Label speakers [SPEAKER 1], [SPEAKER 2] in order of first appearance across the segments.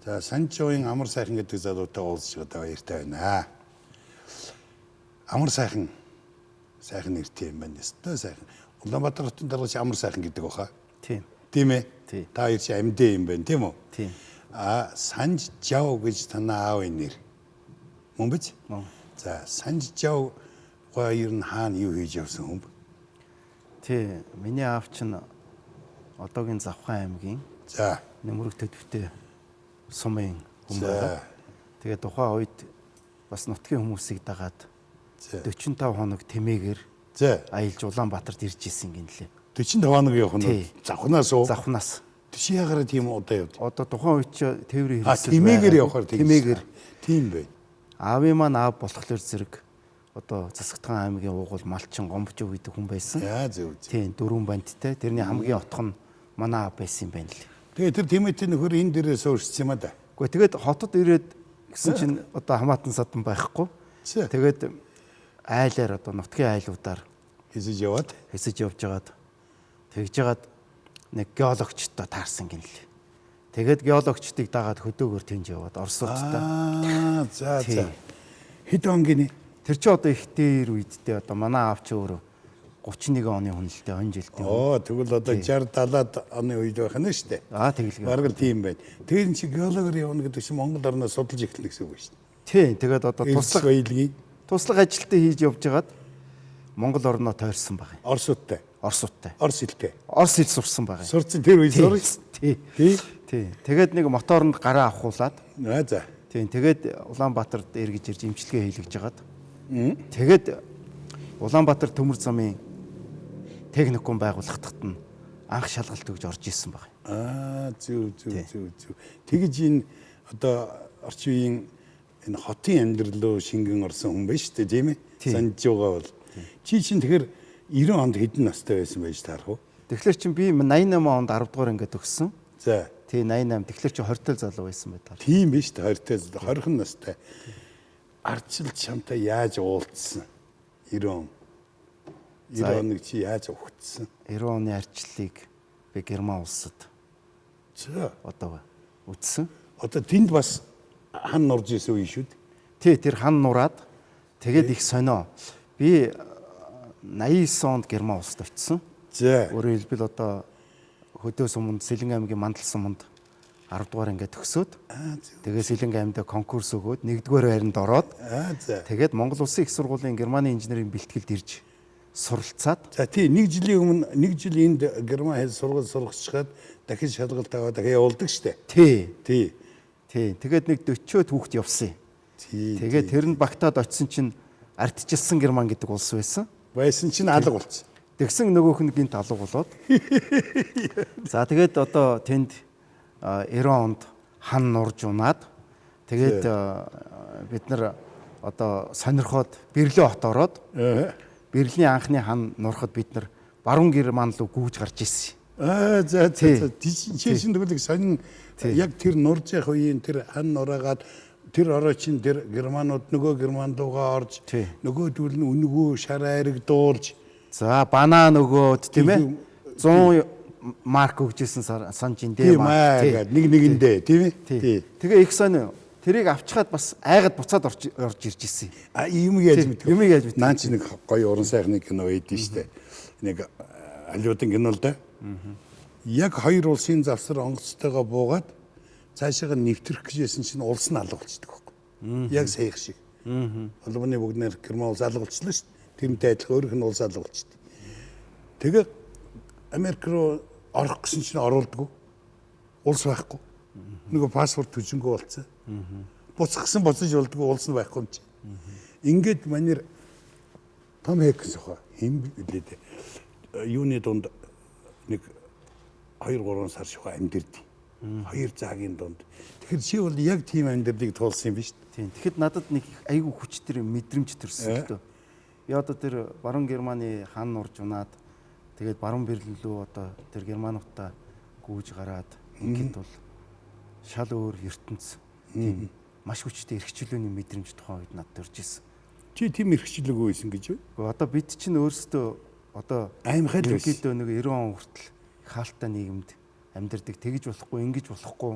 [SPEAKER 1] За Санжуугийн Амар сайхан гэдэг залуутай уулзч одоо баяртай байна. Амар сайхан сайхан нэртэй юм байна. Өстой сайхан. Улаанбаатар хотын даргач Амар сайхан гэдэг баха.
[SPEAKER 2] Тийм.
[SPEAKER 1] Тийм ээ.
[SPEAKER 2] Тийм.
[SPEAKER 1] Та хоёр чи амьдээ юм байна, тийм үү?
[SPEAKER 2] Тийм.
[SPEAKER 1] А Санж Жав гэж танаа аавын нэр. Мөн биз?
[SPEAKER 2] Мөн.
[SPEAKER 1] За Санж Жав хоёр нь хаана юу хийж явсан хүн бэ?
[SPEAKER 2] Тий. Миний аав чинь одоогийн Завхан аймгийн
[SPEAKER 1] За.
[SPEAKER 2] Нөмрөг төдөвтэй сумын хүн
[SPEAKER 1] За.
[SPEAKER 2] байгаа. Тэгээ тухайн үед бас нутгийн хүмүүсийг дагаад
[SPEAKER 1] За.
[SPEAKER 2] 45 хоног тэмээгээр
[SPEAKER 1] За.
[SPEAKER 2] аялж Улаанбаатарт ирж исэн гинлээ.
[SPEAKER 1] 45 хоног явах нь
[SPEAKER 2] Тий.
[SPEAKER 1] завхнаас уу?
[SPEAKER 2] Завхнаас.
[SPEAKER 1] Чи ягараа тийм удаа явд.
[SPEAKER 2] Одоо тухайн үед чи тээврийн
[SPEAKER 1] А
[SPEAKER 2] хэрэгсэл
[SPEAKER 1] тэмээгээр
[SPEAKER 2] байгаагүй.
[SPEAKER 1] явахаар тэгсэн.
[SPEAKER 2] Тэмээгээр.
[SPEAKER 1] Тийм бай.
[SPEAKER 2] Аавын маань аав болохоор зэрэг одоо Засагтхан аймгийн уугуул Малчин Гомбожов гэдэг хүн байсан.
[SPEAKER 1] Яа зөв зөв.
[SPEAKER 2] Тийм, дөрвөн бандтай. Тэрний хамгийн отох нь манай аав байсан юм байна лээ.
[SPEAKER 1] Тэгээ тэр тэмээтэй нөхөр энэ дээрээс өөрчсөн юм а да.
[SPEAKER 2] Гэхдээ тэгээд хотод ирээд гэсэн чинь одоо хамаатан садан байхгүй.
[SPEAKER 1] За.
[SPEAKER 2] Тэгээд айлаар одоо нутгийн айлуудаар
[SPEAKER 1] Хэсэж яваад.
[SPEAKER 2] хэсэж явж байгаад тэгж жагаад нэг геологчтой таарсан гин лээ. Тэгээд геологчдыг дагаад хөдөөгөр тэнж яваад Оросуудтай.
[SPEAKER 1] Аа за
[SPEAKER 2] Тий.
[SPEAKER 1] за. Хэд он гинэ?
[SPEAKER 2] Тэр чинь одоо их дээр үедтэй одоо манай аав чи өөрөө 31 оны хүн л дээ, он жилдээ.
[SPEAKER 1] Оо тэгвэл одоо 60 70-аад оны үед байх нь шүү дээ.
[SPEAKER 2] Аа тэгэлгүй.
[SPEAKER 1] Бараг л тийм байна. Тэр чи геологоор явна гэдэг чинь Монгол орноо судалж эхэлнэ гэсэн үг шүү дээ.
[SPEAKER 2] Тийм, тэгээд одоо
[SPEAKER 1] Туслах баялагийг
[SPEAKER 2] туслах ажилтаа хийж явж байгаад Монгол орноо тойрсон байгаа юм.
[SPEAKER 1] Оросуудтай,
[SPEAKER 2] Оросуудтай.
[SPEAKER 1] Орос хэлтэй.
[SPEAKER 2] Орос хэл сурсан байгаа юм.
[SPEAKER 1] Сурцсан тэр үед сурч.
[SPEAKER 2] Тий.
[SPEAKER 1] Тий.
[SPEAKER 2] Тий. Тэгээд нэг моторонд гараа авахуулаад
[SPEAKER 1] Аа за.
[SPEAKER 2] тийм тэгээд Улаанбаатарт эргэж ирж имчилгээ хийлгэж жагаад. Тэгээд Улаанбаатар төмөр замын техникум байгуулахдахт нь анх шалгалт өгж орж исэн байгаа юм.
[SPEAKER 1] Аа зөв зөв зөв зөв. Тэгж энэ одоо орчин үеийн энэ хотын амьдрал руу шингэн орсон хүн байна шүү дээ, тийм ээ?
[SPEAKER 2] Тий.
[SPEAKER 1] Санжуугаа бол. Чи чинь тэгэхээр 90 онд хэдэн настай байсан байж таарах вэ?
[SPEAKER 2] Тэгэхээр чин би 88 онд 10 дугаар ингээд төгссөн.
[SPEAKER 1] За.
[SPEAKER 2] Тий 88. Тэгэхээр чи 20 тал залуу байсан байтар.
[SPEAKER 1] Тийм биш үү? 20 тай 20 настай. Арчил чамтай яаж уулзсан? 90 он. 90 оныг чи яаж угтсан?
[SPEAKER 2] 90 оны арчлалыг би Герман улсад
[SPEAKER 1] За.
[SPEAKER 2] одоо үтсэн.
[SPEAKER 1] Одоо тэнд бас хан нурж исэн үе шүү дээ.
[SPEAKER 2] Тий, тэр хан нураад тэгээд их сонио. Би 89 онд Герман улсад очисон.
[SPEAKER 1] За.
[SPEAKER 2] Өөрөөр хэлбэл одоо Хөдөө суманд Сэлэнг аймгийн Мандал суманд 10 дугаар ингээд төгсөөд
[SPEAKER 1] Аа зөв.
[SPEAKER 2] тэгээ Сэлэнг аймдаа конкурс өгөөд 1-р байранд ороод
[SPEAKER 1] Аа за.
[SPEAKER 2] тэгээд Монгол Улсын их сургуулийн Германы инженерийн бэлтгэлд ирж суралцаад
[SPEAKER 1] За тий нэг жилийн өмнө нэг жил энд Герман хэл сургууль сургацгаад дахин шалгалт аваад дахин явуулдаг штэ.
[SPEAKER 2] тий
[SPEAKER 1] Тий.
[SPEAKER 2] тий тэгээд нэг 40-од хүүхэд явсан юм.
[SPEAKER 1] Тий.
[SPEAKER 2] Тэгээд тэр нь багтаад очисон чинь ардчилсан Герман гэдэг улс байсан.
[SPEAKER 1] Байсан чинь алга болцсон.
[SPEAKER 2] Тэгсэн нөгөөх нь гинт алга болоод. За тэгээд одоо тэнд 90 онд хан нурж унаад тэгээд бид нар одоо сонирхоод Берлин хот ороод
[SPEAKER 1] Аа.
[SPEAKER 2] Берлиний анхны хан нурахад бид нар баруун Герман руу гүйж гарч ирсэн.
[SPEAKER 1] Аа за за
[SPEAKER 2] Тий.
[SPEAKER 1] за. Чи чинь тэгвэл сонин яг тэр нурж явах үеийн тэр хан нураагаад тэр орой чинь тэр германууд нөгөө герман руугаа орж
[SPEAKER 2] Тий.
[SPEAKER 1] нөгөөдөл нь үнэгүй шар айраг дуулж
[SPEAKER 2] За банан өгөөд тийм ээ
[SPEAKER 1] Тийм.
[SPEAKER 2] 100 марк өгжсэн санжин
[SPEAKER 1] тийм
[SPEAKER 2] дээ
[SPEAKER 1] аа
[SPEAKER 2] марк. Тий.
[SPEAKER 1] гэд нэг нэгэндээ тийм ээ.
[SPEAKER 2] Тий.
[SPEAKER 1] Тий.
[SPEAKER 2] Тэгээ их сонио тэрийг авчгаад бас айгаад буцаад орж орж ирж ирсэн.
[SPEAKER 1] А юм яаж
[SPEAKER 2] Тий,
[SPEAKER 1] мэдэх.
[SPEAKER 2] юмыг яаж мэдэх.
[SPEAKER 1] Наа чи нэг гоё уран сайхны кино өгдөн штэ. Нэг Холливуудын кино л да. Яг хоёр улсын завсар онгоцтойгоо буугаад цаашаага нэвтрэх гэжсэн чинь улс нь алга болчихдог байхгүй. Яг саях шиг. Холбооны бүгднэр Герман улс алга болчихлоо шүү дээ. Тэрнтэй адилхан өөрийнх нь улс алга болчихдог. Тэгээ Америк руу орох гэсэн чинь оруулдаггүй. Улс байхгүй. Нөгөө паспорт төжингөө болцсон. Буцах гэсэн буцаж болдгоо улс нь байхгүй юм чи. Ингээд манер Том Хэнкс хаа хэм билээ дээ. Юуны дунд нэг 2 3 сар шуха амьдэрд. Хоёр заагийн дунд. Тэгэхээр чи бол яг тийм амьдралыг туулсан юм биш үү?
[SPEAKER 2] Тийм. Тэгэхэд надад нэг их айгүй хүчтэй мэдрэмж төрсөн л дөө. Би одоо тэр баруун Германы хан нурж унаад тэгээд баруун Берлин рүү одоо тэр германуудаа гүйж гараад ингээд бол шал өөр ертөнц. Тийм маш хүчтэй эрхчлөөний мэдрэмж тухайн үед надад төрж исэн.
[SPEAKER 1] Чи тийм эрхчлөөгүй байсан гэж үү?
[SPEAKER 2] Гэхдээ одоо бид чинь өөрсдөө одоо
[SPEAKER 1] Аймхай л байсан.
[SPEAKER 2] ерөнхийдөө нэг 90 он хүртэл хаалтай нийгэмд амьдардаг. Тэгж болохгүй, ингэж болохгүй.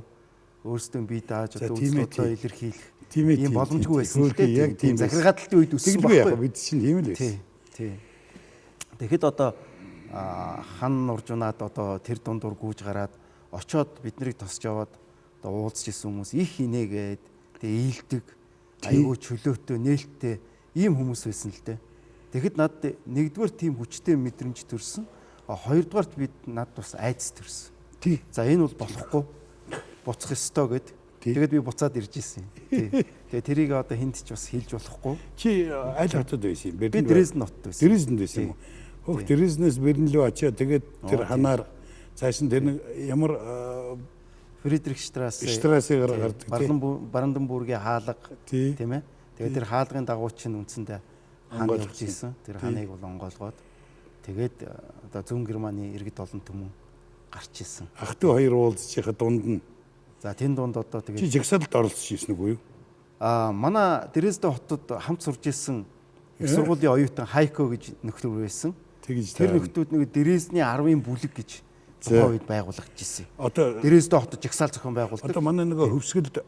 [SPEAKER 2] Өөрсдөө бие дааж одоо үзэл бодлоо илэрхийлэх ийм боломжгүй байсан л дээ.
[SPEAKER 1] Яг тийм
[SPEAKER 2] захиргаадалтын үед өссөн байхгүй.
[SPEAKER 1] Бид чинь тийм л байсан.
[SPEAKER 2] Тий. Тэгэхэд одоо хан нурж унаад одоо тэр дундуур гүйж гараад очоод бид нарыг тосч яваад одоо уулзч исэн хүмүүс их инээгээд тэгээ ийлдэг, айгүй чөлөөтэй, нээлттэй ийм хүмүүс байсан л дээ. Тэгэхэд надад нэгдүгээр тийм хүчтэй мэдрэмж төрсөн. Хоёрдугаарт бид над бас айдас төрсөн.
[SPEAKER 1] Тий.
[SPEAKER 2] За энэ бол болохгүй. Буцах ёстой гэд. Тэгээд би буцаад ирж исэн. Тий. Тэгээ тэрийг одоо хүнд ч бас хэлж болохгүй.
[SPEAKER 1] Чи аль хотод байсан юм?
[SPEAKER 2] Би Дрезден хотод байсан.
[SPEAKER 1] Дрезденд байсан юм уу? Хөөх Дрезденээс Берлин рүү очиод тэгээд тэр ханаар цааш нь тэр нэг ямар
[SPEAKER 2] Фридрих Штрассе
[SPEAKER 1] Штрасseгаар гардаг
[SPEAKER 2] тий. Бранденбургийн хаалга тийм ээ. Тэгээд тэр хаалгын дагуу чинь үндсэндээ хан явж исэн. Тэр ханыг бол онгойлгоод тэгээд одоо зүүн Германы иргэд олон түмэн гарч исэн.
[SPEAKER 1] Ах トゥ хоёр уулзч яхад дунд нь.
[SPEAKER 2] За тэн дунд одоо тэгээд
[SPEAKER 1] чи жагсаалд оролцож исэн үгүй юу?
[SPEAKER 2] Аа манай Дрезден хотод хамт сурж исэн их сургуулийн оюутан Хайко гэж нөхөр байсан.
[SPEAKER 1] Тэгж
[SPEAKER 2] тэр нөхдүүд нэг Дрездений 10-ын бүлэг гэж тухайн үед байгуулагдаж исэн.
[SPEAKER 1] Одоо
[SPEAKER 2] Дрезден хотод жагсаал зохион байгуулдаг.
[SPEAKER 1] Одоо манай нөгөө хөвсгөлд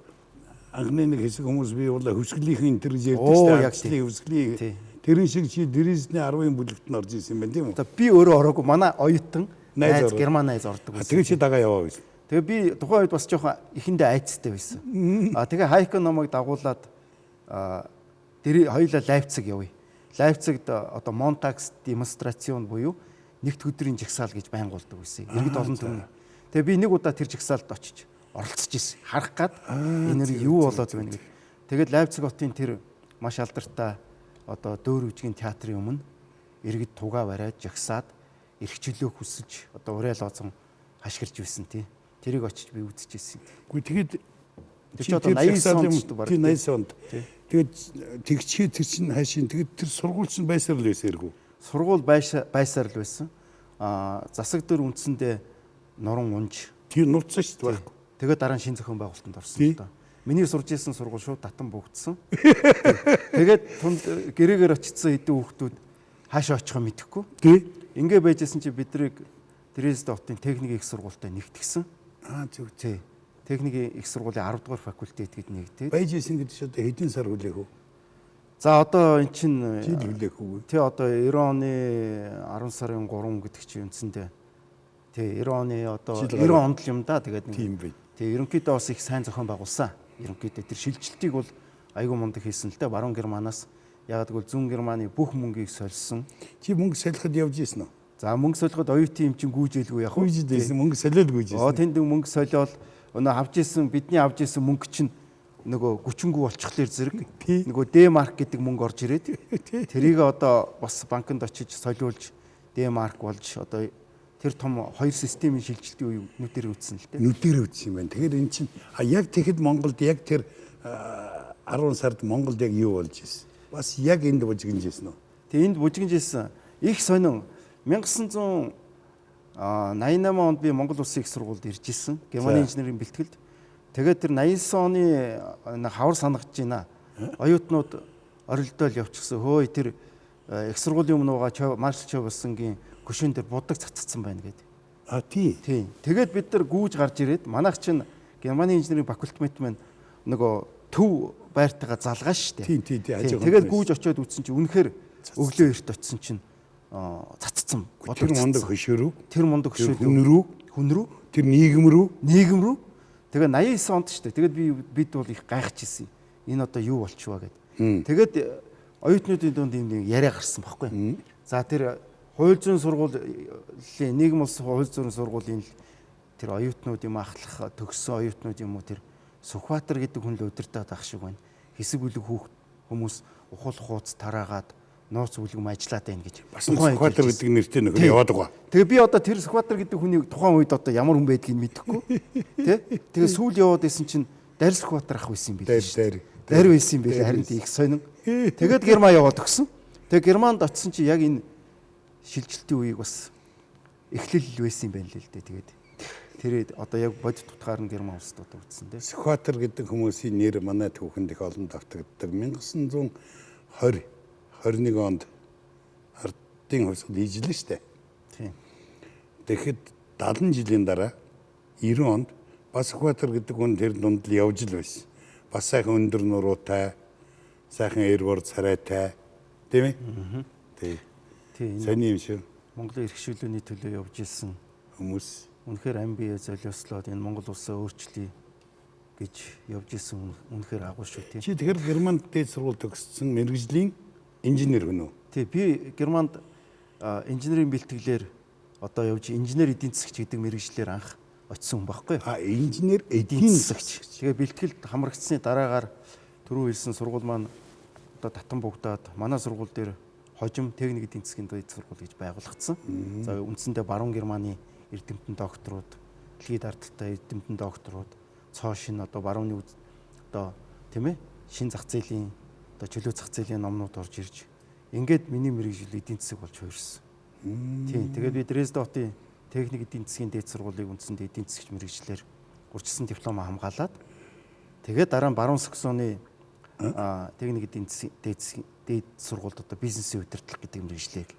[SPEAKER 1] анхны нэг хэсэг хүмүүс бий болоо хөвсгөлийнхэн энэ төр гэж ярьдаг шүү дээ.
[SPEAKER 2] Яг тийм.
[SPEAKER 1] Хөвсгөлийн тэрэн шиг чи Дрездений 10-ын бүлэгт нь орж исэн юм байна тийм үү?
[SPEAKER 2] Одоо би өөрөө ороогүй, манай оюутан найз Герман найз ордог байсан.
[SPEAKER 1] Тэгээ чи дагаа яваа байсан.
[SPEAKER 2] Тэгээ би тухайн үед бас жоохон эхэндээ айцтай байсан. А тэгээ Хайко намайг дагуулад тэр хоёулаа Лайпциг явъя. Лайпцигт одоо Монтакс демонстрацион буюу нэгд өдрийн жагсаал гэж байнгуулдаг байсан. Иргэд олон түмэн. Тэгээ би нэг удаа тэр жагсаалд очиж оролцож ирсэн. Харах гад энэ нэр юу болоод байна гэд. Тэгээд Лайпциг хотын тэр маш алдартай одоо дөөр үжигийн театрын өмнө иргэд тугаа бариад жагсаад эрх чөлөө хүсэж одоо уриал оцон хашгирч байсан тий. Тэрийг очиж би үзчихсэн.
[SPEAKER 1] Үгүй тэгээд
[SPEAKER 2] тэр чи одоо 89 онд шүү дээ баг.
[SPEAKER 1] Тий 89 онд. Тэгээд тэгчхээ тэр чинь хайшин тэгээд тэр сургууль чинь байсаар л байсан эргүү.
[SPEAKER 2] Сургууль байсаар л байсан. Аа засаг дөр үндсэндээ нуран унж.
[SPEAKER 1] Тэр нууцсан шүү дээ байхгүй.
[SPEAKER 2] Тэгээд дараа нь шин зохион байгуулалтанд орсон л доо. Миний сурж исэн сургууль шууд татан бөгдсөн. Тэгээд тунд гэрээгээр очсон хэдэн хүүхдүүд хаашаа очихоо мэдэхгүй.
[SPEAKER 1] Тий.
[SPEAKER 2] Ингээ байжсэн чи бидрийг Дрезден хотын техник их сургуультай нэгтгсэн.
[SPEAKER 1] Аа зөв.
[SPEAKER 2] Тий. Техникийн их сургуулийн 10 дугаар факультет гэд нэгдээд.
[SPEAKER 1] Байж исэн гэдэг чи одоо хэдэн сар хүлээх үү?
[SPEAKER 2] За одоо эн чин
[SPEAKER 1] жил хүлээх үү?
[SPEAKER 2] Тий одоо 90 оны 10 сарын 3 гэдэг чи үндсэндээ. Тий 90 оны одоо 90 онд л юм да. Тэгээд нэг
[SPEAKER 1] тийм бай.
[SPEAKER 2] Тий ерөнхийдөө бас их сайн зохион байгуулсан. Ерөнхийдөө тэр шилжилтийг бол айгүй мундаг хийсэн л дээ. Баруун Германаас ягаад гэвэл зүүн Германы бүх мөнгийг сольсон.
[SPEAKER 1] Чи мөнгө солиход явж исэн үү?
[SPEAKER 2] За мөнгө солиход оюутан юм чин гүйжээлгүй яг.
[SPEAKER 1] Гүйжээд байсан мөнгө солиод гүйжсэн.
[SPEAKER 2] Оо тэнд мөнгө солиол өнөө авч исэн бидний авч исэн мөнгө чинь нөгөө гүчэнгүү болчихлоор зэрэг нөгөө Д марк гэдэг мөнгө орж ирээд тэрийг одоо бас банкнд очиж солиулж Д марк болж одоо тэр том хоёр системийн шилжилтийн үе нүдээр үтсэн л дээ.
[SPEAKER 1] Нүдээр үтсэн юм байна. Тэгэхээр эн чинь яг тэгэхэд Монголд яг тэр 10 сард Монголд яг юу болж исэн? Бас яг энд бужигнж исэн үү?
[SPEAKER 2] Тэг энд бужигнж исэн. Их сонин 1988 онд би Монгол Улсын их сургуульд ирж исэн. Германы инженерийн бэлтгэлд. Тэгээд тэр 89 оны хавар санагдаж байна. Оюутнууд орилдоол явчихсан. Хөөе тэр их сургуулийн өмнө байгаа Маршал Чоболсонгийн хөшөөн дээр будаг цацсан байна гэдэг.
[SPEAKER 1] А тий.
[SPEAKER 2] Тий. Тэгээд бид нар гүүж гарч ирээд манайх чинь Германы инженерийн факультет маань нөгөө төв байртайгаа залгаа штэ.
[SPEAKER 1] Тий, тий, тий.
[SPEAKER 2] Тэгээд гүүж очиод үтсэн чинь үнэхээр өглөө эрт очисон чинь цацсан.
[SPEAKER 1] Тэр мундаг хөшөө рүү.
[SPEAKER 2] Тэр мундаг хөшөө
[SPEAKER 1] хүн рүү.
[SPEAKER 2] Хүн рүү.
[SPEAKER 1] Тэр нийгэм рүү.
[SPEAKER 2] Нийгэм рүү. Тэгээ 89 онд штэ. Тэгээд бид бол их гайхаж исэн. Энэ одоо юу болчихваа гэд. Тэгээд оюутнуудын дунд ийм нэг яриа гарсан байхгүй. За тэр хууль зүйн сургуулийн нийгэм улс хууль зүйн сургуулийн тэр оюутнууд юм ахлах төгссөн оюутнууд юм уу тэр Сүхбаатар гэдэг хүн л удирдах ах шиг байна. Хэсэг бүлэг хүүхд хүмүүс ухал хууц тараагаад нууц бүлгэм ажиллаад байна гэж.
[SPEAKER 1] Бас Сүхбаатар гэдэг нэртэй нөхөр яваад байгаа.
[SPEAKER 2] Тэгээ би одоо тэр Сүхбаатар гэдэг хүний тухайн үед одоо ямар хүн байдгийг мэдэхгүй. Тэ? Тэгээ сүүл яваад исэн чинь Дарь Сүхбаатар ах байсан юм билээ.
[SPEAKER 1] Дарь.
[SPEAKER 2] Дарь байсан юм билээ. Харин их сонин. Тэгээд Герман яваад өгсөн. Тэгээ Германд очисон чи яг энэ шилжилтийн үеийг бас эхлэл байсан юм байна л дээ. Тэгээд тэр одоо яг бодит утгаар нь Герман улсад одоо үтсэн дээ.
[SPEAKER 1] Сүхбаатар гэдэг хүмүүсийн нэр манай түүхэнд их олон давтагддаг. 1920 21 онд ардын хувьсгал хийж лээ штэ.
[SPEAKER 2] Тийм.
[SPEAKER 1] Тэгэхэд 70 жилийн дараа 90 онд Бас Сүхбаатар гэдэг хүн тэр дунд л явж л байсан. Бас сайхан өндөр нуруутай, сайхан эр бор царайтай, тийм ээ? Тий.
[SPEAKER 2] Тий.
[SPEAKER 1] Сони юм шүү.
[SPEAKER 2] Монголын эрх шүлөөний төлөө явж исэн
[SPEAKER 1] хүмүүс.
[SPEAKER 2] Үнэхээр ам бие золиослоод энэ Монгол улсаа өөрчлөе гэж явж исэн үнэхээр агуу шүү тий.
[SPEAKER 1] Чи тэгэхээр Германд дээд сургууль төгссөн мэргэжлийн инженер хүн үү?
[SPEAKER 2] Тий, би Германд инженерийн бэлтгэлээр одоо явж инженер эдийн засгч гэдэг мэргэжлээр анх очисон хүн байхгүй юу?
[SPEAKER 1] А инженер эдийн
[SPEAKER 2] засагч. Тэгээ бэлтгэлд хамрагдсны дараагаар түрүү хэлсэн сургууль маань одоо татан бугдаад манай сургууль дээр хожим техник эдийн засгийн дээд сургууль гэж байгуулагдсан. За үндсэндээ баруун Германы эрдэмтэн докторууд, дэлхийд ардтай эрдэмтэн докторууд, цоо шин одоо барууны одоо тийм шин зах зээлийн одоо чөлөө зах зээлийн номнууд орж ирж ингээд миний мэргэжил эдийн засаг болж хувирсан. Тийм. Тэгээд би Дрезден хотын техник эдийн засгийн дээд сургуулийг үндсэндээ эдийн засгч мэргэжлээр урьдчилсан диплом хамгаалаад тэгээд дараа нь баруун Саксоны техник эдийн засгийн дээд сургуульд одоо бизнесийн удирдлага гэдэг мэргэжлийг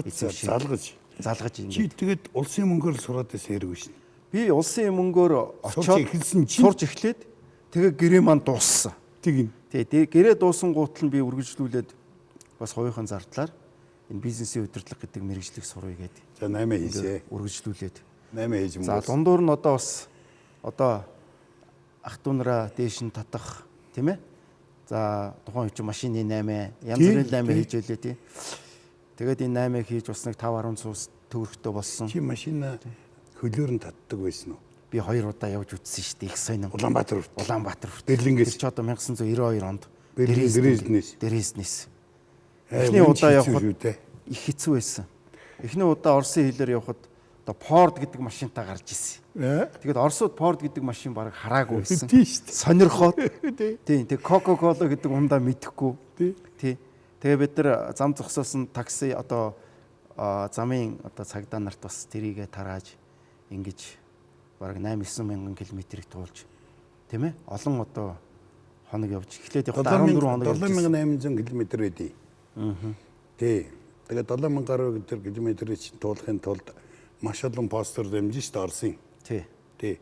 [SPEAKER 1] залгаж
[SPEAKER 2] залгаж
[SPEAKER 1] Чи
[SPEAKER 2] ингээд
[SPEAKER 1] тэгээд улсын мөнгөөр л сураад байсан хэрэг биш.
[SPEAKER 2] Би улсын мөнгөөр
[SPEAKER 1] Сурч
[SPEAKER 2] очоод
[SPEAKER 1] эхэлсэн чинь
[SPEAKER 2] сурч эхлээд тэгээ гэрээ маань дууссан.
[SPEAKER 1] тийм.
[SPEAKER 2] Тий, гэрээ дуусан гутал нь би үргэлжлүүлээд бас хувийнхын зардлаар энэ бизнесийн удирдлага гэдэг мэргэжлийг суръя гээд
[SPEAKER 1] За 8 хийсэ.
[SPEAKER 2] үргэлжлүүлээд.
[SPEAKER 1] 8 хийж
[SPEAKER 2] За
[SPEAKER 1] мөнгө.
[SPEAKER 2] дундуур нь одоо бас одоо ах トゥ нараа дээш нь татах тийм ээ. За тухайн үед чинь машины 8 янз бүрийн 8 хийж байлээ тий. Тэгээд энэ 8-ыг хийж бас нэг 5 10 цус төгрөгтэй болсон.
[SPEAKER 1] Чи машина хөлөөр нь татдаг байсан уу?
[SPEAKER 2] Би хоёр удаа явж үзсэн шүү дээ. Их сонин.
[SPEAKER 1] Улаанбаатар хүртэл.
[SPEAKER 2] Улаанбаатар хүртэл.
[SPEAKER 1] Берлингээс.
[SPEAKER 2] Тэр чи одоо 1992 онд
[SPEAKER 1] Берлин Дрезденээс.
[SPEAKER 2] Дрезденээс.
[SPEAKER 1] Ээ,
[SPEAKER 2] Эхний
[SPEAKER 1] үнэн
[SPEAKER 2] удаа
[SPEAKER 1] хэцүү
[SPEAKER 2] явхад
[SPEAKER 1] шүү дээ.
[SPEAKER 2] их хэцүү байсан. Эхний удаа Оросын хилээр явхад одоо Ford гэдэг машинтаа гарч ирсэн.
[SPEAKER 1] Аа.
[SPEAKER 2] Тэгээд Оросууд Ford гэдэг машин бараг хараагүй байсан.
[SPEAKER 1] Тийм шүү дээ.
[SPEAKER 2] Сонирхоод.
[SPEAKER 1] Тий.
[SPEAKER 2] Тийм. Тэг Coca-Cola гэдэг ундаа мэдэхгүй.
[SPEAKER 1] Тий.
[SPEAKER 2] Тий. Тэгээ бид нар зам зогсоосон такси одоо замын одоо цагдаа нарт бас тэрийгэ тарааж ингэж бараг 8 9 мянган километрийг туулж тийм ээ олон одоо хоног явж эхлээд явахдаа 14 хоног явж ирсэн.
[SPEAKER 1] 7800 км байдیں۔ Аа. Тий. Тэгээд 7000 гаруй тэр километрийг чинь туулахын тулд маш олон постэр дэмжин шүү дээ Оросын.
[SPEAKER 2] Тий.
[SPEAKER 1] Тий.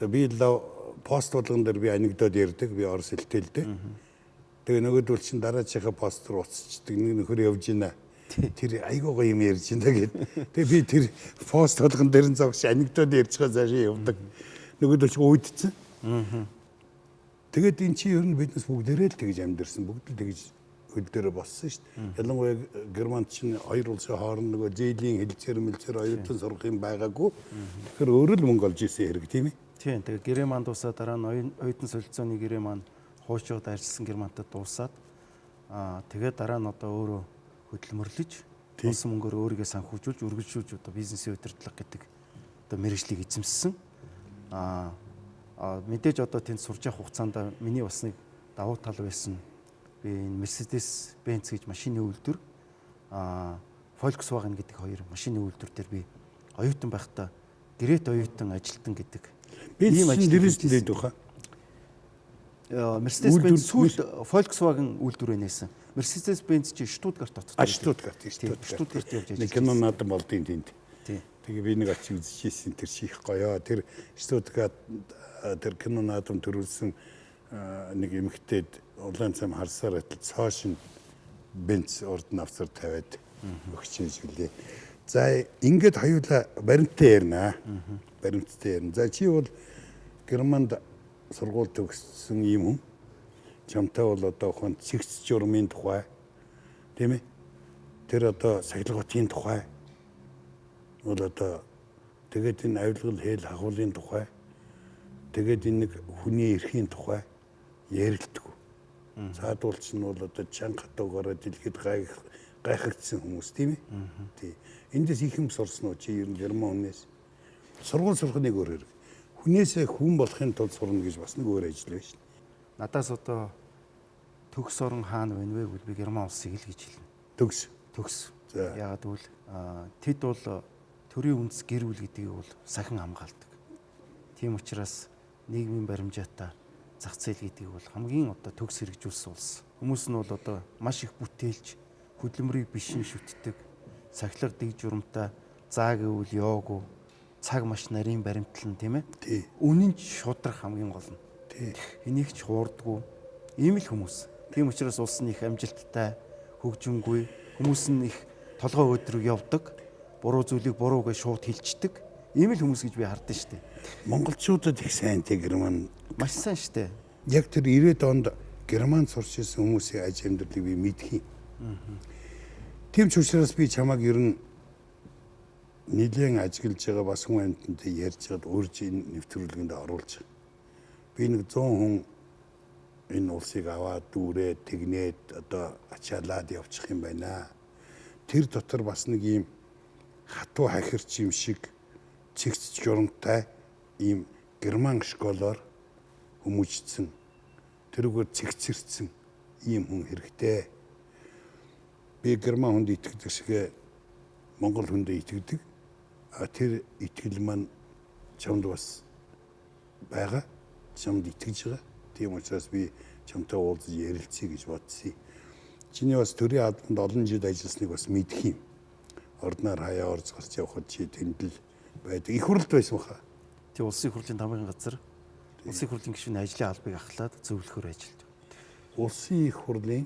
[SPEAKER 1] Тэгээ би л пост болгон дээр би анекдот ярьдаг, би орос хэлтэй л дээ. Тэгээ нөгөөдөл чинь дараачихаа пост руу уцчдаг, нэг нөхөр явж гинэ. Тэр айгуу гоё юм ярьж гинэ гэд. Тэгээ би тэр пост болгон дээр нь зогш анекдот ярьж байгаа цаашаа явдаг. Нөгөөдөл чинь үүдсэн. Тэгээд эн чинь ер нь биднес бүгдээрээ л тэгж амьдэрсэн, бүгд л тэгж хөл дээрээ боссон шүү дээ. Ялангуяа Германд чинь хоёр улсын хооронд нөгөө зээлийн хэлцээр мэлцээр оюутан сурах юм байгаагүй. Тэгэхээр өөрөө л мөнгө олж исэн хэрэг тийм ээ.
[SPEAKER 2] Тийм. Тэгээ гэрээ маань дуусаад дараа нь оюутан солилцооны гэрээ маань хуучууд ажилласан германтад дуусаад тэгээ дараа нь одоо өөрөө хөдөлмөрлөж олсон мөнгөөр өөрийгөө санхүүжүүлж үргэлжлүүлж одоо бизнесийн удирдлага гэдэг одоо мэргэжлийг эзэмссэн. Мэдээж одоо тэнд сурж явах хугацаанд миний бас нэг давуу тал байсан. Би энэ Mercedes Benz гэж машины үйлдвэр Volkswagen гэдэг хоёр машины үйлдвэр дээр би оюутан байхдаа гэрээт оюутан ажилтан гэдэг
[SPEAKER 1] Би
[SPEAKER 2] ийм
[SPEAKER 1] чинь
[SPEAKER 2] ажил
[SPEAKER 1] Дрезден дэд үхэ.
[SPEAKER 2] Mercedes Benz сүүлд Volkswagen үйлдвэрээ нээсэн. Mercedes Benz чи Штутгарт хотод.
[SPEAKER 1] А Штутгарт,
[SPEAKER 2] Тийм,
[SPEAKER 1] Штутгарт.
[SPEAKER 2] Штутгарт явж
[SPEAKER 1] Нэг
[SPEAKER 2] ажилласан.
[SPEAKER 1] кино наадам болдیں۔ Тэнд.
[SPEAKER 2] Тийм.
[SPEAKER 1] Тэгээ би нэг очиж үзчихсэн тэр чи их гоё. Тэр Штутгарт тэр кино наадам төрүүлсэн нэг эмэгтэйд улаан цам харсаар атал цоошин бенз урд нь авцар тавиад өгч юм лээ. За ингээд хоёулаа баримттай ярина. Баримттай ярина. За чи бол Германд сургууль төгссөн юм хүн. Чамтай бол одоо ухаан цэгц журмын тухай тийм ээ. Тэр одоо сахилгатын тухай бол одоо тэгээд энэ авилгал хэл хагуулын тухай тэгээд энэ нэг хүний эрхийн тухай ярилдаггүй. Цаадуулч нь бол одоо чанга хатуугаараа дэлхийд гайхагдсан хүмүүс тийм ээ. Тий. Эндээс их юм сурсан уу чи ер нь герман хүнээс? Сургууль сурах нэг өөр хэрэг. Хүнээсээ хүн болохын тулд сурна гэж бас нэг өөр ажил байна шин.
[SPEAKER 2] Надаас одоо төгс орон хаана байна вэ гэвэл би Герман улсыг л гэж хэлнэ.
[SPEAKER 1] Төгс.
[SPEAKER 2] Төгс.
[SPEAKER 1] За.
[SPEAKER 2] Яагаад гэвэл тэд бол төрийн үндэс гэр бүл гэдгийг бол сахин хамгаалдаг. Тийм учраас нийгмийн баримжаатай зах зээл гэдгийг бол хамгийн одоо төгс хэрэгжүүлсэн улс. Хүмүүс нь бол одоо маш их бүтээлч, хөдөлмөрийг бишин шүтдэг, сахилга дэг журамтай, заа гэвэл ёогүй, Цаг маш нарийн баримтлан, тийм ээ.
[SPEAKER 1] Тий.
[SPEAKER 2] Үнэн ч шудрах хамгийн гол нь.
[SPEAKER 1] Тий.
[SPEAKER 2] Энийг ч хуурдгүй. Ийм л хүмүүс. Тийм учраас улс нь их амжилттай, хөгжингүй, хүмүүс нь их толгой өдрөг явдаг, буруу зүйлийг буруу гэж шууд хэлцдэг. Ийм л хүмүүс гэж би хардсан шүү дээ.
[SPEAKER 1] Монголчуудад их сайн те Герман.
[SPEAKER 2] Маш сайн шүү дээ.
[SPEAKER 1] Яг тэр 90-ад онд Герман сурч ирсэн хүмүүсийн аж амьдралыг би мэдх юм. Тийм ч учраас би чамайг ер нь нэлээд ажиглаж байгаа, бас хүн амьтантай ярьж байгаад урьж энэ нэвтрүүлгэнд оруулж байгаа. Би нэг 100 хүн энэ улсыг аваад дүүрээд тэгнээд одоо ачаалаад явчих юм байна. Тэр дотор бас нэг ийм хатуу хахирч юм шиг цэгц журамтай ийм герман школоор хүмүүжсэн, тэрүүгээр цэгцэрсэн ийм хүн хэрэгтэй. Би герман хүнд итгэдэг шигэ монгол хүндээ итгэдэг. А тэр итгэл маань чамд бас байгаа. Чамд итгэж байгаа. Тийм учраас би чамтай уулзаж ярилцъя гэж бодсон. Чиний бас төрийн албанд олон жил ажилласныг бас мэдх юм. Ордноор хаяа орж гарч явхад чи тэнд л байдаг. Их хурлд байсан баха.
[SPEAKER 2] Тэг улсын хурлын тамгын газар улсын хурлын гишүүний ажлын албыг ахлаад зөвлөхөөр ажиллаж.
[SPEAKER 1] Улсын их хурлын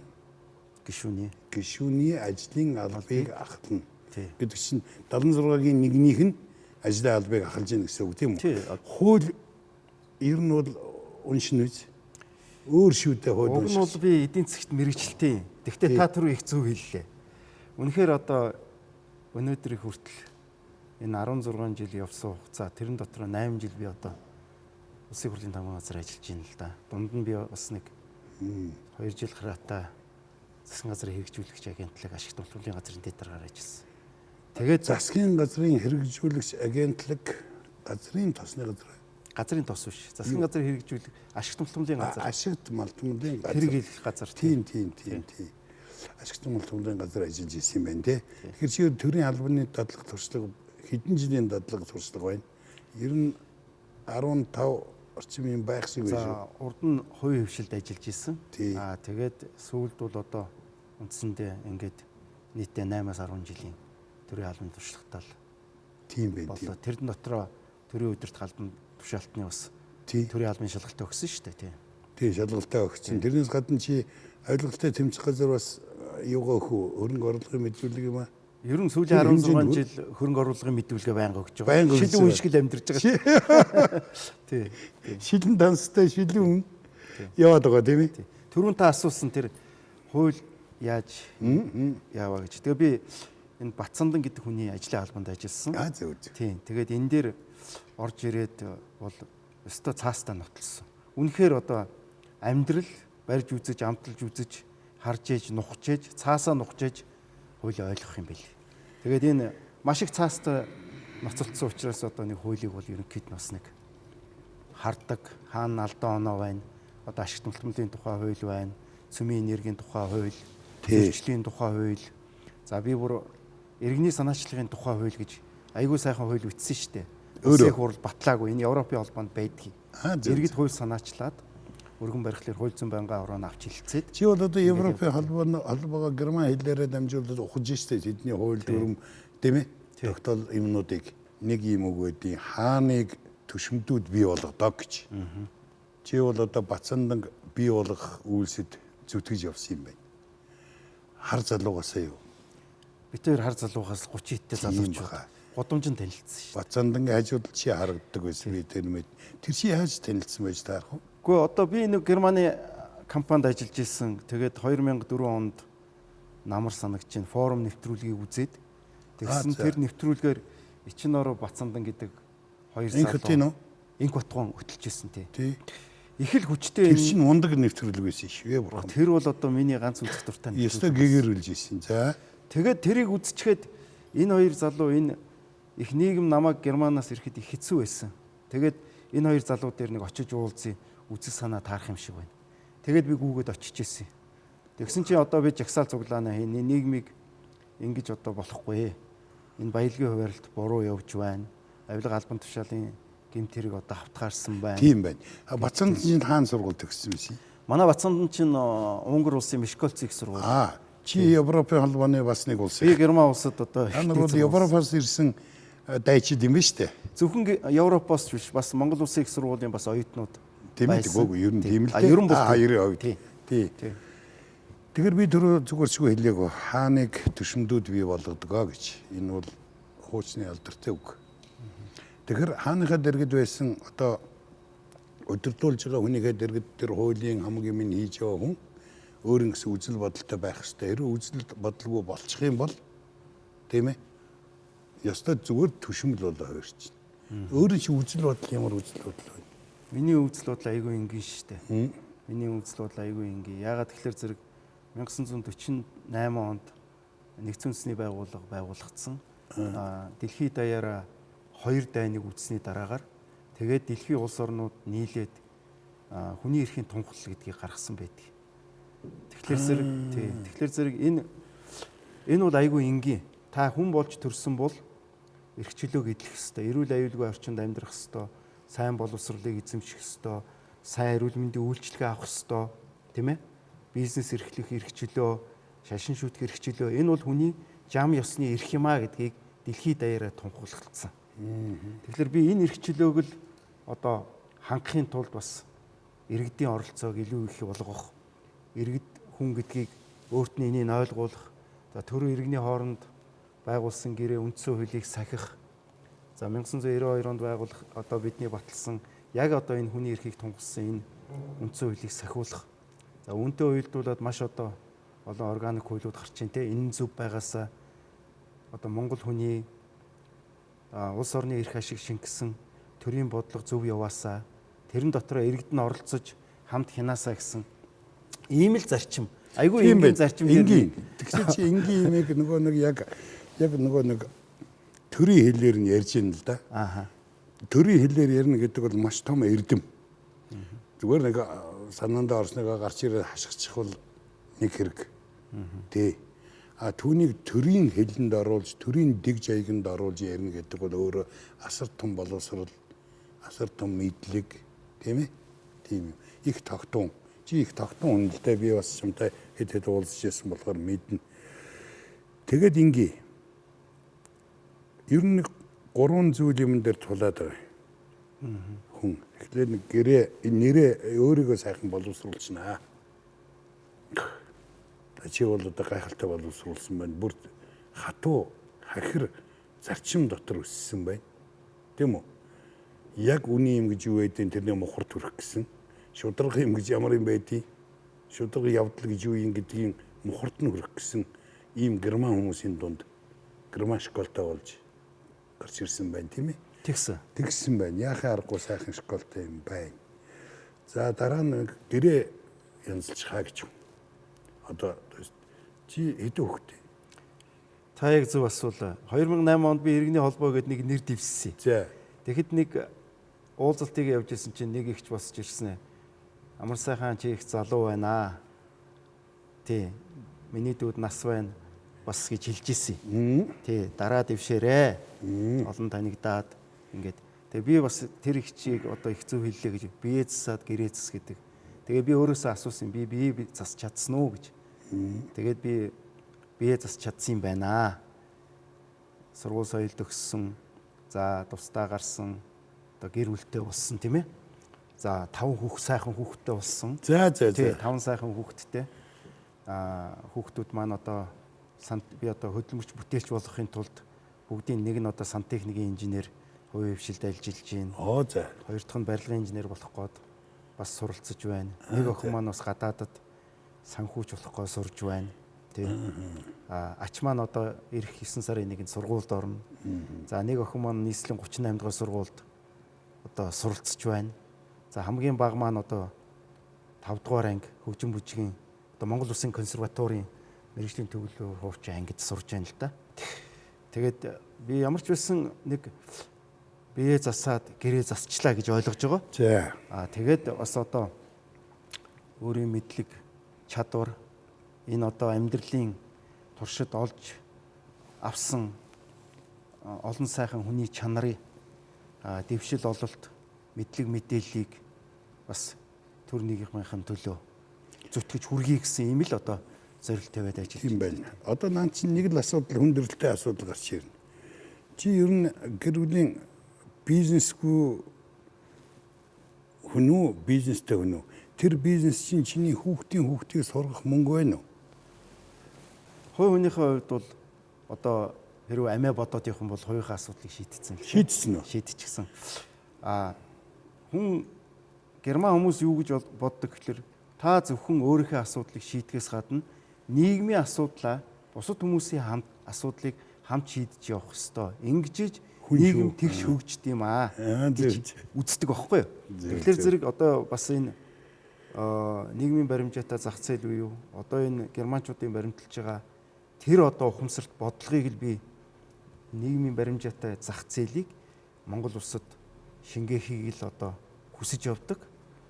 [SPEAKER 2] гишүүний
[SPEAKER 1] ажлын албыг ахлана.
[SPEAKER 2] Тий.
[SPEAKER 1] Гэдэг чинь 76-гийн нэгнийх нь ажлын албыг ахалж гин гэсэн үг тийм үү?
[SPEAKER 2] Тий.
[SPEAKER 1] Хууль ер нь бол уншина үз. Өөр шүү дээ хууль
[SPEAKER 2] Уг нь
[SPEAKER 1] унших.
[SPEAKER 2] бол би эдийн засгт мэрэгчлээ. Тэгвэл та түрүү их зөв хэллээ. Үнэхээр одоо өнөөдөр их хүртэл энэ 16 жил явсан хугацаа тэрэн дотор 8 жил би одоо улсын хурлын тамгын газар ажиллаж байна л да. Дунд нь би бас нэг 2 жил гараатай засгийн газрын хэрэгжүүлэгч агентлаг ашигт тулгуурлын газрын дэд даргаар ажилласан. Тэгээд
[SPEAKER 1] Засгийн газрын хэрэгжүүлэгч агентлаг газрын тосны газар.
[SPEAKER 2] Газрын тос биш. Засгийн газрын хэрэгжүүлэх ашигт тулгуурлын газар.
[SPEAKER 1] Ашигт малтмлын газар.
[SPEAKER 2] Хэрэг хийх газар.
[SPEAKER 1] Тийм тийм тийм тийм. Ашигт малтмлын газар ажиллаж исэн юм байна те. Тэгэхээр чи төрийн албаны дадлага туршлага хэдэн жилийн дадлага туршлага байна? Ер нь 15 орчим юм байх шиг байна шүү.
[SPEAKER 2] За урд нь хувийн хвшилд ажиллаж исэн.
[SPEAKER 1] Тий.
[SPEAKER 2] Аа тэгээд сүүлд бол одоо үндсэндээ ингээд нийтдээ 8-аас 10 жилийн төрийн албаны туршлагатай л
[SPEAKER 1] Тийм байх тийм.
[SPEAKER 2] боллоо. Тэрэн дотроо төрийн өдөрт албан тушаалтны бас
[SPEAKER 1] Тий.
[SPEAKER 2] төрийн албаны шалгалт өгсөн шүү дээ, тий.
[SPEAKER 1] Тийм шалгалтаа өгсөн. Тэрнээс гадна чи авилгалтай тэмцэх газар бас юугаа өгөх үү? Хөрөнгө оруулалтын мэдүүлэг юм аа.
[SPEAKER 2] Ер нь сүүлийн
[SPEAKER 1] Тэр
[SPEAKER 2] 16
[SPEAKER 1] хэмжээнд
[SPEAKER 2] жил хөрөнгө оруулалтын мэдүүлгээ байнга өгч байгаа.
[SPEAKER 1] Байнга өгч
[SPEAKER 2] Шилэн
[SPEAKER 1] байгаа.
[SPEAKER 2] үншгэл амьдарч байгаа. Тий.
[SPEAKER 1] Шилэн данстай шилэн хүн яваад байгаа тийм ээ.
[SPEAKER 2] Түрүүн та асуусан тэр хууль яаж яаваа гэж. Тэгээ би энэ Батсандан гэдэг хүний ажлын албанд ажилласан.
[SPEAKER 1] Аа зөв зөв.
[SPEAKER 2] Тийм. Тэгээд энэ дээр орж ирээд бол өстой цаастаа нотолсон. Үнэхээр одоо амьдрал барьж үзэж, амталж үзэж, харж ээж, нухаж ээж, цаасаа нухаж ээж хуулийг ойлгох юм бэл. Тэгээд энэ маш их цаастай ноцолдсон учраас одоо нэг хуулийг бол ерөнхийд нь бас нэг хардаг, хаана алдаа оноо байна. Одоо ашигт мөлтмөлийн тухай хууль байна, цөмийн энергийн тухай хууль,
[SPEAKER 1] Тий.
[SPEAKER 2] зөрчлийн тухай хууль. За би бүр иргэний санаачлагын тухай хууль гэж айгүй сайхан хууль бичсэн шүү дээ.
[SPEAKER 1] Өөрөө?
[SPEAKER 2] Улсын их хурл батлаагүй. Энэ Европын холбоонд байдгийг.
[SPEAKER 1] Аа, зөв,
[SPEAKER 2] Иргэд хууль санаачлаад өргөн барихлаар хууль зүйн байнгын ороонд авч хилцээд
[SPEAKER 1] Чи бол одоо Европын холбоогоо герман хэлээрээ дамжуулаад ухаж штэ тэдний хууль дүрм тийм ээ. Тогтоол юмнуудыг нэг юм үг байдیں۔ Хааныг төшөмдүүд бий болгодог гэж. Чи бол одоо Бацандан бий болгох үйлсэд зүтгэж явсан юм байна. Хар залуугаасаа юу?
[SPEAKER 2] бид хоёр хар залуухаас 30 хиттэй залуучууд
[SPEAKER 1] баха.
[SPEAKER 2] гудамжинд танилцсан шүү дээ.
[SPEAKER 1] Бацандангийн хажууд л чи харагддаг байсан би тэр мэд. Тэр чи яаж танилцсан байж таарах вэ?
[SPEAKER 2] Үгүй одоо би нэг Германы компанид ажиллаж исэн. Тэгээд 2004 онд намар санагч чинь форум нэвтрүүлгийг үзээд тэгсэн
[SPEAKER 1] Аа, за.
[SPEAKER 2] тэр нэвтрүүлгээр Ичиноро Бацандан гэдэг хоёр
[SPEAKER 1] Инх хотын үү?
[SPEAKER 2] Инх хотгон хөтөлж исэн тий.
[SPEAKER 1] Тий.
[SPEAKER 2] Их л хүчтэй
[SPEAKER 1] Тэр чинь мундаг нэвтрүүлэг байсан шүү ээ бурхан.
[SPEAKER 2] Тэр бол одоо миний ганц үзэх дуртай
[SPEAKER 1] Ёстой
[SPEAKER 2] нэвтрүүлэг.
[SPEAKER 1] гэгэрүүлж исэн. За.
[SPEAKER 2] Тэгээд тэрийг үзчихэд энэ хоёр залуу энэ их нийгэм намайг Германаас ирэхэд их хэцүү байсан. Тэгээд энэ хоёр залуу дээр нэг очиж уулзъя, үзэл санаа таарах юм шиг байна. Тэгээд би гүүгээд очиж исэн. Тэгсэн чинь одоо би жагсаал цуглаана энэ нийгмийг ингэж одоо болохгүй. Энэ баялагын хуваарлт буруу явж байна. Авилга албан тушаалын гэмт хэрэг одоо хавтгаарсан байна.
[SPEAKER 1] Тийм байна. А Бацанд чинь хаан сургууль төгссөн байсан юм.
[SPEAKER 2] Манай Бацандан чинь Унгар улсын Мишколц их сургууль.
[SPEAKER 1] Аа, чи Европын холбооны бас нэг улс.
[SPEAKER 2] Би Герман улсад одоо
[SPEAKER 1] Та нар бол
[SPEAKER 2] ихтэй сургууль.
[SPEAKER 1] Европоос ирсэн дайчид юм ба штэ.
[SPEAKER 2] Зөвхөн Европоос ч биш, бас Монгол Улсын их сургуулийн бас оюутнууд.
[SPEAKER 1] Тийм ээ, үгүй ер нь тийм л дээ.
[SPEAKER 2] Ер нь бол
[SPEAKER 1] 90%. Тий. Тэгэхээр би түрүү зүгээр чгүй хэлээгөө хааныг төшөмдүүд бий болгодгоо гэж. Энэ бол хуучны алдартай үг. Тэгэхээр хааныхаа дэргэд байсан одоо удирдуулж байгаа хүнийхээ дэргэд тэр хуулийн хамаг юм хийж байгаа хүн өөр ингэсэн үзэл бодолтой байх ёстой. Хэрвээ үзэл бодолгүй болчих юм бол тийм ээ. Ёстой зүгээр төшөмөл болоо хоёрч. Өөрийн чи үзэл бодол ямар үзэл бодол вэ?
[SPEAKER 2] Миний үзэл бодол айгүй энгийн шүү дээ. Миний үзэл бодол айгүй энгийн. Яагаад тэгэхээр зэрэг 1948 онд нэгдсэн үндэсний байгууллага байгуулагдсан. Дэлхийд даяараа хоёр дайныг үзсний дараагаар тэгээд дэлхийн улс орнууд нийлээд хүний эрхийн тунхаглал гэдгийг гаргасан байдаг. Тэгэхээр зэрэг энэ бол айгүй энгийн. Та хүн болж төрсөн бол эрх чөлөөг эдлэх ёстой, эрүүл аюулгүй орчинд амьдрах ёстой, сайн боловсролыг эзэмших ёстой, сайн эрүүл мэндийн үйлчилгээ авах ёстой, тийм ээ? Бизнес эрхлэх эрх чөлөө, шашин шүтэх эрх чөлөө энэ бол хүний жам ёсны эрх юм а гэдгийг дэлхийд даяараа тунхаглагдсан. Тэгэхээр би энэ эрх чөлөөг л одоо хангахын тулд бас иргэдийн оролцоог илүү их болгох, иргэд хүн гэдгийг өөрт нь энийг ойлгуулах, за төрийн иргэний хооронд байгуулсан гэрээ үндсэн хуулийг сахих, за 1992 онд байгуулах одоо бидний баталсан яг одоо энэ хүний эрхийг тунхагласан энэ үндсэн хуулийг сахиулах. За үүнтэй уялдуулаад маш одоо олон органик хуулиуд гарч ийн те. Энэ зөв байгаасаа одоо Монгол хүний улс орны эрх ашиг шингэсэн төрийн бодлого зөв яваасаа тэрэн дотроо иргэд нь оролцож хамт хянаасаа гэсэн ийм л зарчим. Айгүй энгийн зарчим
[SPEAKER 1] дээр. Тэгсэн чи энгийн юмыг нөгөө нэг яг нөгөө нэг төрийн хэлээр нь ярьж ийн л да.
[SPEAKER 2] Ааха.
[SPEAKER 1] Төрийн хэлээр ярина гэдэг бол маш том эрдэм. Зүгээр нэг санаандаа орсныгоо гарч ирээд хашгичих бол нэг хэрэг. Тий. А түүнийг төрийн хэлэнд оруулж, төрийн дэг жаяганд оруулж ярина гэдэг бол өөрөө асар том боловсрол, асар том мэдлэг, тийм ээ? Тийм юм. Их тогтун. Чи их тогтун хүн л дээ. Би бас чамтай хэд хэд уулзч байсан болохоор мэднэ. Тэгээд ингээ. Ер нь гурван зүйл юм дээр тулаад байгаа. Хүн. Тэгэхээр нэг гэрээ нэрээ өөрийгөө сайхан боловсруулчихнаа. Чи бол одоо гайхалтай боловсруулсан байна. Бүр хатуу хахир зарчим дотор өссөн байна. Тийм үү? Яг үний юм гэж юу байдیں۔ Тэрний мухар төрөх гэсэн. Шударга юм гэж ямар юм байдیں۔ Шударга явдал гэж юу юм гэдгийг мухарт нь хүрэх гэсэн ийм герман хүмүүсийн дунд герман школтой болж гарч ирсэн байна, тийм ээ?
[SPEAKER 2] Тэгсэн.
[SPEAKER 1] Тэгсэн байна. Яахын аргагүй сайхан школтой юм байна. За дараа нь гэрээ янзалж хаа гэж. Одоо чи хэдэн хүүхдээ?
[SPEAKER 2] Та яг зөв асуулаа. 2008 онд би иргэний холбоо гэдэг нэг нэр дэвссэн.
[SPEAKER 1] За.
[SPEAKER 2] Тэгэхэд нэг уулзалтыг явж исэн чинь нэг ихч босч ирсэн. Амар сайхан чи их залуу байна. Тий. Миний дүүд нас байна бас гэж хэлж ирсэн. Тий, дараа дэвшээрээ. Олон танигдаад ингээд. Тэгээ би бас тэр ихчийг одоо их зөв хэллээ гэж бие засаад гэрээ зас гэдэг. Тэгээ би өөрөөсөө асуусан. Би бие засч чадсан уу гэж. Тэгээд би бие засч чадсан юм байна. Сургууль соёлд өгсөн. За тусдаа гарсан. Одоо гэр бүлтэй болсон тийм ээ. За 5 хүүхд сайхан хүүхэдтэй болсон.
[SPEAKER 1] За.
[SPEAKER 2] 5 сайхан хүүхэдтэй. Хүүхдүүд маань одоо би одоо хөдөлмөрч бүтээлч болохын тулд бүгдийн нэг нь одоо сантехникийн инженер хувийн хвшилд ажиллаж байна.
[SPEAKER 1] Оо за.
[SPEAKER 2] Хоёр дахь нь барилгын инженер болох гээд бас суралцж байна. Нэг охин маань бас гадаадад санхүүч болох гээд сурж байна. Тий. Ач маань одоо ирэх 9 сарын 1-нд сургуульд орно. За нэг охин маань нийслэлийн 38 дугаар сургуульд одоо суралцж байна. За хамгийн бага маань одоо 5 дугаар анги хөгжин бүжгийн одоо Монгол Улсын консерваторийн мэргэжлийн төвлөрийн хуучин ангид сурж байна л да. Тэгээд би ямар ч байсан нэг бие засаад гэрээ засчлаа гэж ойлгож байгаа.
[SPEAKER 1] За.
[SPEAKER 2] Тэгээд бас одоо өөрийн мэдлэг, чадвар энэ одоо амьдралын туршид олж авсан олон сайхан хүний чанарыг дэвшил ололт, мэдлэг мэдээллийг бас төр нийгмийнхэн төлөө зүтгэж хүргэе гэсэн юм л одоо зорилт тавиад ажиллаж
[SPEAKER 1] байна. Одоо наад чинь нэг л асуудал хүндрэлтэй асуудал гарч ирнэ. Чи ер нь гэр бүлийн бизнесгүй хүн үү, бизнестэй хүн үү? Тэр бизнес чинь чиний хүүхдийн хүүхдийг сургах мөнгө байна уу?
[SPEAKER 2] Хувь хүнийхээ хувьд бол одоо хэрвээ амиа бодоод явах юм бол хувийнхаа асуудлыг шийдсэн л.
[SPEAKER 1] Шийдсэн үү?
[SPEAKER 2] Шийдчихсэн. А хүн герман хүмүүс юу гэж боддог гэхэлэр та зөвхөн өөрийнхөө асуудлыг шийдэхээс гадна нийгмийн асуудлаа бусад хүмүүсийн хамт асуудлыг хамт шийдэж явах ёстой. Ингэж нийгэм тэгш хөгждөг юм аа гэж үздэг байхгүй юу? Тэгэхээр зэрэг одоо бас энэ нийгмийн баримжаатай зах зээл үе юу? Одоо энэ германчуудын баримталж байгаа тэр одоо ухамсарт бодлогыг л би нийгмийн баримжаатай зах зээлийг Монгол улсад шингээхийг л одоо хүсэж явдаг.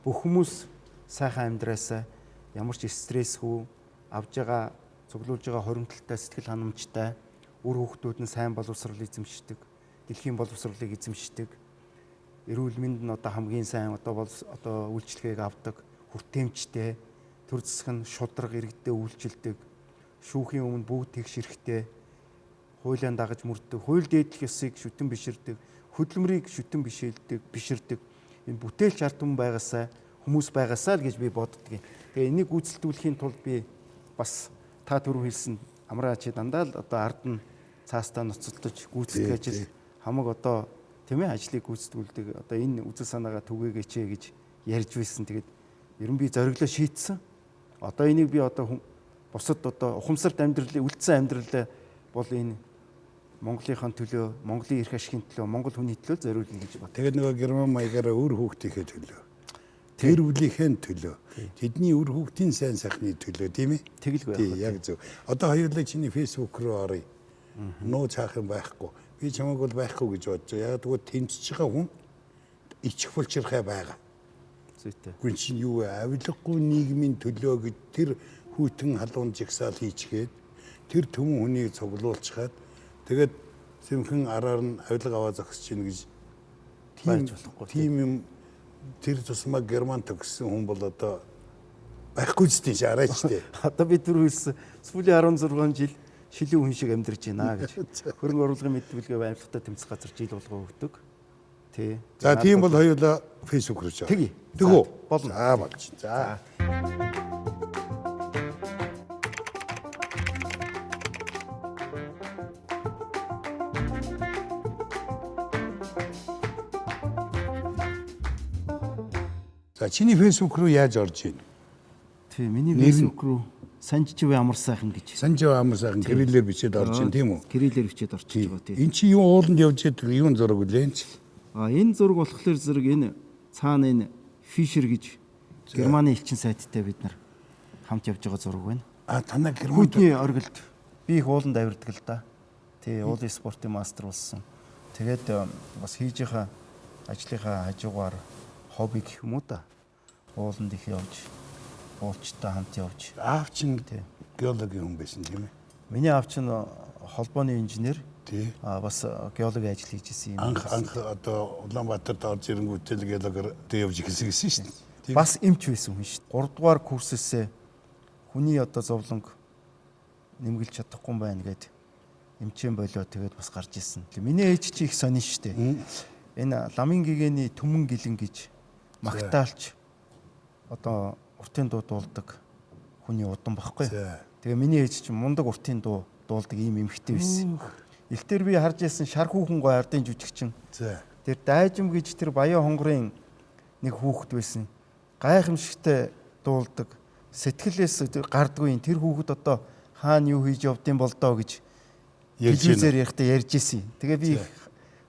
[SPEAKER 2] Бүх хүмүүс сайхан амьдраасаа ямар ч стрессгүй авж байгаа цуглуулж байгаа хоримтлалтай сэтгэл ханамжтай үр хүүхдүүд нь сайн боловсрол эзэмшдэг, дэлхийн боловсролыг эзэмшдэг. Эрүүл мэнд нь одоо хамгийн сайн одоо одоо үйлчилгээг авдаг, хүртээмжтэй, төр зэсэг нь шударга иргэдээ үйлчилдэг, шүүхийн өмнө бүгд тэгш эрэхтэй, хуулиан дагаж мөрддөг, хууль дээдлэх ёсыг шүтэн биширдэг, хөдөлмөрийг шүтэн биширдэг. Энэ бүтээлч ард түмэн байгаасаа хүмүүс байгаасаа л гэж би боддгийн. Тэгээ энийг гүйцэлдүүлэхийн тулд би бас та түрүү хэлсэн амраа чи дандаа л одоо ард нь цаастаа ноцолдож гүйцэтгэх ажил хамаг одоо тийм ээ ажлыг гүйцэтгүүлдэг. Одоо энэ үзэл санаагаа түгээгээч гэж ярьж байсан. Тэгээд ер нь би зориглоо шийдсэн. Одоо энийг би одоо бусад одоо ухамсарт амьдралын үлдсэн амьдралаа бол энэ Монголынхон төлөө, Монголын эрх ашигын төлөө, Монгол хүний төлөө зориулна гэж бод.
[SPEAKER 1] Тэгээд нөгөө герман маягаараа үр хүүхдийнхээ төлөө, тэр бүлийнхээ төлөө, тэдний үр хүүхдийн сайн сайхны төлөө, тийм ээ?
[SPEAKER 2] Тэгэлгүй
[SPEAKER 1] яах вэ? Яг зөв. Одоо хоёулаа чиний Facebook руу оръё. Нуу цаах юм байхгүй. Би чамайг бол байхгүй гэж бодож байгаа. Яг тэгвэл тэмцэж байгаа хүн ичих булчирхай байгаа.
[SPEAKER 2] Зүйтэй.
[SPEAKER 1] Гүн чинь юу вэ? Авилгагүй нийгмийн төлөө гэж тэр хүйтэн халуун жигсаал хийчгээд тэр төмөн хүнийг цуглуулчихад тэгээд сэмхэн араар нь авилга аваа зогсож гин гэж
[SPEAKER 2] байж болохгүй.
[SPEAKER 1] Тийм юм тэр тусмаа герман төгссөн хүн бол одоо байхгүй ч тийм арайч тий.
[SPEAKER 2] Одоо би түр хэлсэн сүүлийн 16 жил шилийн хүн шиг амьдарч байна гэж. Хөрөнгө оруулалтын мэдбэлгээ авилгатай тэмцэх газар жил болгоо өгдөг. Тий.
[SPEAKER 1] За тийм бол хоёулаа Facebook руу чаа.
[SPEAKER 2] Тэгье.
[SPEAKER 1] Тэгүү.
[SPEAKER 2] Болно.
[SPEAKER 1] За болж. За. За чиний Facebook руу яаж орж ийн?
[SPEAKER 2] Тий, миний Facebook руу Санжчив амар сайхан гэж.
[SPEAKER 1] Санжчив амар сайхан кириллээр бичээд орж ийн тийм үү?
[SPEAKER 2] Кириллээр бичээд орчиж байгаа тий.
[SPEAKER 1] Эн чи юу ууланд явж идэг юун зураг үлээ энэ чи?
[SPEAKER 2] А энэ зураг болохоор зэрэг энэ цаана энэ Фишер гэж Германы элчин сайттай бид нар хамт явж байгаа зураг байна.
[SPEAKER 1] А танаа Герман
[SPEAKER 2] Хүйтний оргилд би их ууланд авирдаг л да. Тий, уулын спортын мастер болсон. Тэгээд бас хийж байгаа ажлынхаа хажуугаар хобби гэх юм уу да. Ууланд их явж, уулчтай хамт явж.
[SPEAKER 1] Аав чинь геологийн хүн байсан тийм ээ?
[SPEAKER 2] Миний аав чинь холбооны инженер.
[SPEAKER 1] Тий.
[SPEAKER 2] А бас геологийн ажил хийж исэн юм.
[SPEAKER 1] Анх одоо Улаанбаатарт орж ирэнгүүтэл геологоор явж эхэлсэн гэсэн шүү дээ.
[SPEAKER 2] Бас эмч байсан хүн шүү дээ. 3 дугаар курсээсээ хүний одоо зовлонг нэмгэлж чадахгүй юм байна гэд эмчэн болоо тэгээд бас гарч исэн. Миний ээж чи их сонин шүү дээ. Энэ ламын гэгэний түмэн гэлэн гэж магтаалч одоо уртын дуу дуулдаг хүний удам багхгүй. Тэгээ миний ээж чинь мундаг уртын дуу дуулдаг ийм эмэгтэй байсан. Илтер би харж исэн шар хүүхэн гой ардын жүжигчин. Тэр дайжим гэж тэр Баян хонгорын нэг хүүхэд байсан. Гайхамшигтай дуулдаг. Сэтгэлээс гардгүй тэр хүүхэд одоо хаана юу хийж явдсан бол доо гэж телевизээр ярихдаа ярьж исэн. Тэгээ би их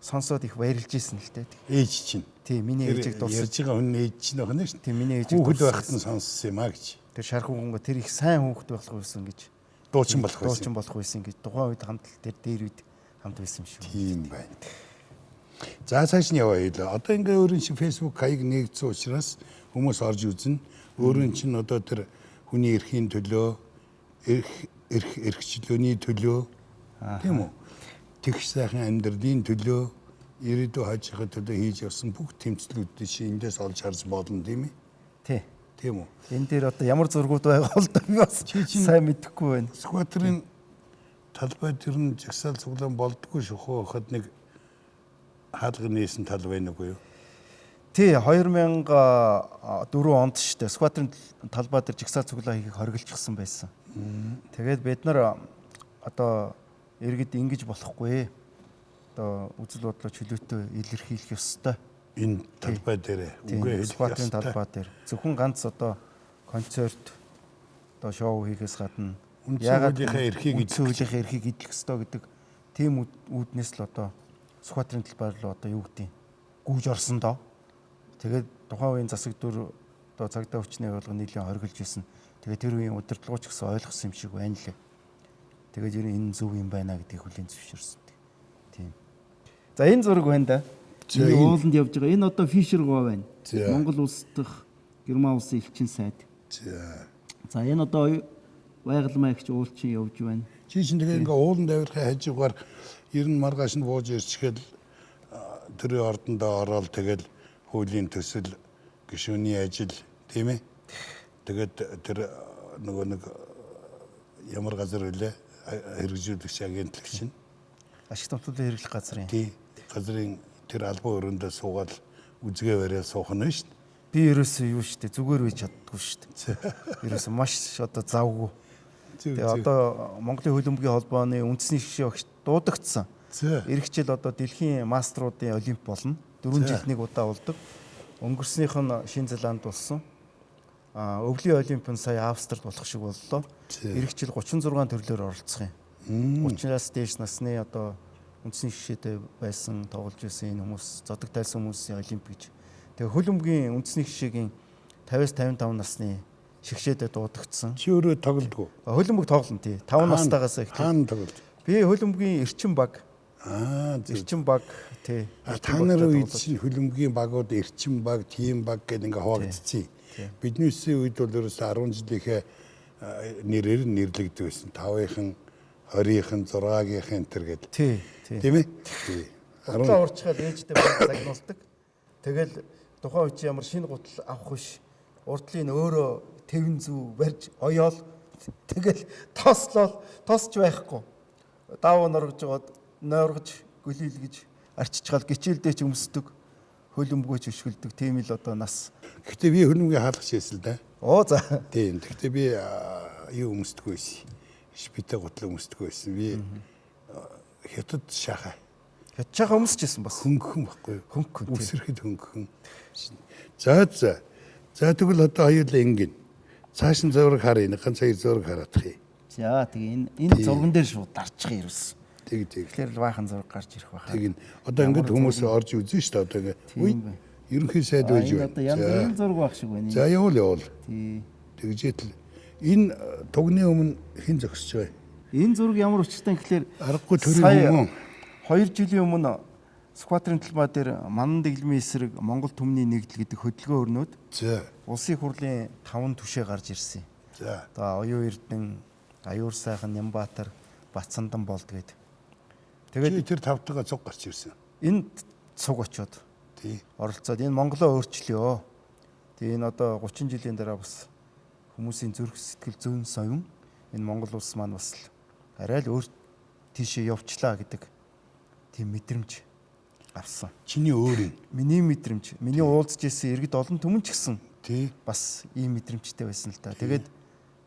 [SPEAKER 2] сонсоод их баярлж исэн л дээ.
[SPEAKER 1] Ээж чинь.
[SPEAKER 2] Тий, миний ээжийг дурсаж
[SPEAKER 1] ярьж байгаа хүн ээж чинь байна шүү.
[SPEAKER 2] Тий, миний ээжийг
[SPEAKER 1] хүүхэд байхад нь сонссон юм а гэж.
[SPEAKER 2] Тэр шар хүүхэн тэр их сайн хүүхэд болох байсан гэж.
[SPEAKER 1] Дуучин болох байсан.
[SPEAKER 2] Дуучин болох байсан гэж. Тухайн үед хамт тэр дээр үед хамт байсан юм шиг.
[SPEAKER 1] Тийм байна. За цааш нь яваа хэлээ. Одоо ингээ өөрийн чинь Facebook хаяг нэгдсэн учраас хүмүүс орж үзнэ. Өөрийн чинь одоо тэр хүний эрхийн төлөө, эрх эрхчлөөний төлөө тийм үү? Тэгш сайхан амьдралын төлөө, ирээдүйн хажийнхаа төлөө хийж явсан бүх тэмцлүүдийг чи эндээс олж харж болно тийм ээ?
[SPEAKER 2] Тий.
[SPEAKER 1] Тийм үү?
[SPEAKER 2] Энэ дээр одоо ямар зургууд байгаа бол би бас сайн мэдэхгүй байна.
[SPEAKER 1] Сүхбаатарын Талбай тэр нь жагсаал цуглаан болдгоо шөхөө хахад нэг хаалга нээсэн тал байна уу юу?
[SPEAKER 2] Тий, 2004 онд шүү дээ. Сүхбаатарын талбай дээр жагсаал цуглаан хийхийг хоригдчихсан байсан. Тэгээд бид нар одоо иргэд ингэж болохгүй. Одоо үзэл бодлоо чөлөөтэй илэрхийлэх ёстой.
[SPEAKER 1] Энэ талбай дээр үгээ хэлэх
[SPEAKER 2] Сүхбаатарын талбай дээр зөвхөн ганц одоо концерт одоо шоу хийхээс гадна
[SPEAKER 1] үндсэн хуулийнхаа эрхийг
[SPEAKER 2] үндсэн хуулийнхаа эрхийг эдлэх ёстой гэдэг тийм үүднээс л одоо Сүхбаатарын талбай руу одоо юу гэдэг гүйж орсон доо. Тэгээд тухайн үеийн засаг дүр одоо цагдаа хүчний байгууллага нийлэн хоригдж исэн. Тэгээд тэр үеийн удирдлагууч гэсэн ойлгосон юм шиг байна лээ. Тэгээд ер нь энэ зөв юм байна гэдгийг хүлээн зөвшөөрсөн. Тийм. За энэ зураг байна да. Энэ ууланд явж байгаа. Энэ одоо Фишер гоо байна. Монгол улс дахь Герман улсын элчин сайд. За энэ одоо байгалмаа ихч уулчин явж байна.
[SPEAKER 1] Чи чинь тэгээ ингээ ууланд авирахын хажуугаар ер нь маргааш нь бууж ирчихэл төрийн ордондоо ороод тэгэл хуулийн төсөл гишүүний ажил тийм ээ. Тэгээд тэр нөгөө нэг ямар газар үлээ хэрэгжүүлэгч агентлаг чинь
[SPEAKER 2] ашиг томтлолын хэрэглэх газрын.
[SPEAKER 1] Тий. Газрын тэр албан өрөөндөө суугаад үзгээ бариад суух нь шүү дээ.
[SPEAKER 2] Би ерөөсөө юу шүү дээ зүгээр байж чаддгүй шүү дээ. Ерөөсөө маш одоо завгүй. Тэгээ одоо Монголын хөлбөмбөгийн холбооны үндэсний шишээ багш дуудагдсан. Ирэх жил одоо дэлхийн маструудын олимп болно. 4 жилд нэг удаа болдог. Өнгөрснийх нь Шинэ Зеланд болсон. Өвлийн олимп нь сая Австрид болох шиг боллоо. Ирэх жил 36 төрлөөр оролцох юм. 30-аас дээш насны одоо үндэсний шишээтэй байсан, тоглож байсан энэ хүмүүс, зодог тайлсан хүмүүсийн олимп гэж. Тэгээ хөлбөмбөгийн үндэсний шишээгийн 50-аас 55 насны шигшээдээ дуудагдсан.
[SPEAKER 1] Чи өөрөө тоглодгоо?
[SPEAKER 2] Хөлбөмбөг тоглоно тий. 5 настайгаас эхлээд.
[SPEAKER 1] Хаана тоглож?
[SPEAKER 2] Би хөлбөмбөгийн эрчим баг. Эрчим баг тий.
[SPEAKER 1] Та нар үед чинь хөлбөмбөгийн багууд эрчим баг, тийм баг гэдэг ингээ хуваагдчихсан. Бидний үед бол ерөөсөө 10 жилийнхээ нэрээр нь нэрлэгдэг байсан. 5-ийнхан, 20-ийнхан, 6-гийнхан энэ төр гэдэг.
[SPEAKER 2] Тий, тий.
[SPEAKER 1] Тийм ээ? Тий.
[SPEAKER 2] Гутлаа урчхаад ээжтэй баг загнуулдаг. Тэгэл тухайн үе чи ямар шинэ гутал авах биш. Урдлын өөрөө тэвэн зүү барьж оёол тэгэл тослол тосч байхгүй. Даав норгож жоод нойргож гөлийлгэж арчичгаал гिचээлдээ ч өмсдөг. Хөлбөмбөгөөч өшгөлдөг. Тийм л одоо нас.
[SPEAKER 1] Гэхдээ би хөлбөмбөгийн хаалгач байсан л да.
[SPEAKER 2] Оо за.
[SPEAKER 1] Тийм. Гэхдээ би юу өмсдөггүй байсан. Шпитэ гутлаа өмсдөггүй байсан. Би хятад шахаа.
[SPEAKER 2] Хятад шахаа өмсөж байсан бас.
[SPEAKER 1] Хөнгөн баггүй юу?
[SPEAKER 2] Хөнгөн.
[SPEAKER 1] Үсрэхэд хөнгөн. За за. За тэгвэл одоо хоёулаа ингэн. Цааш нь зураг харъя. Ганц хоёр зураг хараадах юм.
[SPEAKER 2] За тэгээ энэ зурган дээр шууд дарчих юм ерөөс.
[SPEAKER 1] Тэг тэг.
[SPEAKER 2] Тэгэхээр л баахан зураг гарч ирэх байхаа.
[SPEAKER 1] Тэг ин. Одоо ингээд хүмүүс орж үзэн шүү дээ. Одоо ингээд. Үгүй. Ерөнхий сайд байж байна.
[SPEAKER 2] Одоо янз бүрийн зураг байх шиг байна.
[SPEAKER 1] За явуул явуул.
[SPEAKER 2] Тий.
[SPEAKER 1] Тэгжээтэл энэ тугны өмнө хэн зогсож бай?
[SPEAKER 2] Энэ зураг ямар учиртай гэхлээр
[SPEAKER 1] аргагүй төрийн хүмүүс.
[SPEAKER 2] 2 жилийн өмнө Сүхбаатарын талбай дээр Манан дэглэмийн эсрэг Монгол түмний нэгдэл гэдэг хөдөлгөөн өрнөд
[SPEAKER 1] За.
[SPEAKER 2] Улсын хурлын 5 түшээ гарч ирсэн.
[SPEAKER 1] За.
[SPEAKER 2] Одоо Оюун Эрдэнэ, Аюур сайхан, Нямбатар, Батсандан болд гээд.
[SPEAKER 1] Тэгээд тэр тавтайгаа цуг гарч ирсэн.
[SPEAKER 2] Энэ цуг очиод.
[SPEAKER 1] Тий.
[SPEAKER 2] Оролцоод энэ Монголоо өөрчлөё. Тэгээ энэ одоо 30 жилийн дараа бас хүмүүсийн зүрх сэтгэл зүйн соён энэ Монгол улс маань бас л арай л өөр тийшээ явчлаа гэдэг тийм мэдрэмж авсан.
[SPEAKER 1] Чиний өөр юм.
[SPEAKER 2] Миний мэдрэмж, миний уулзж ирсэн иргэд олон түмэн ч гэсэн
[SPEAKER 1] тий
[SPEAKER 2] бас ийм мэдрэмжтэй байсан л та. Тэгээд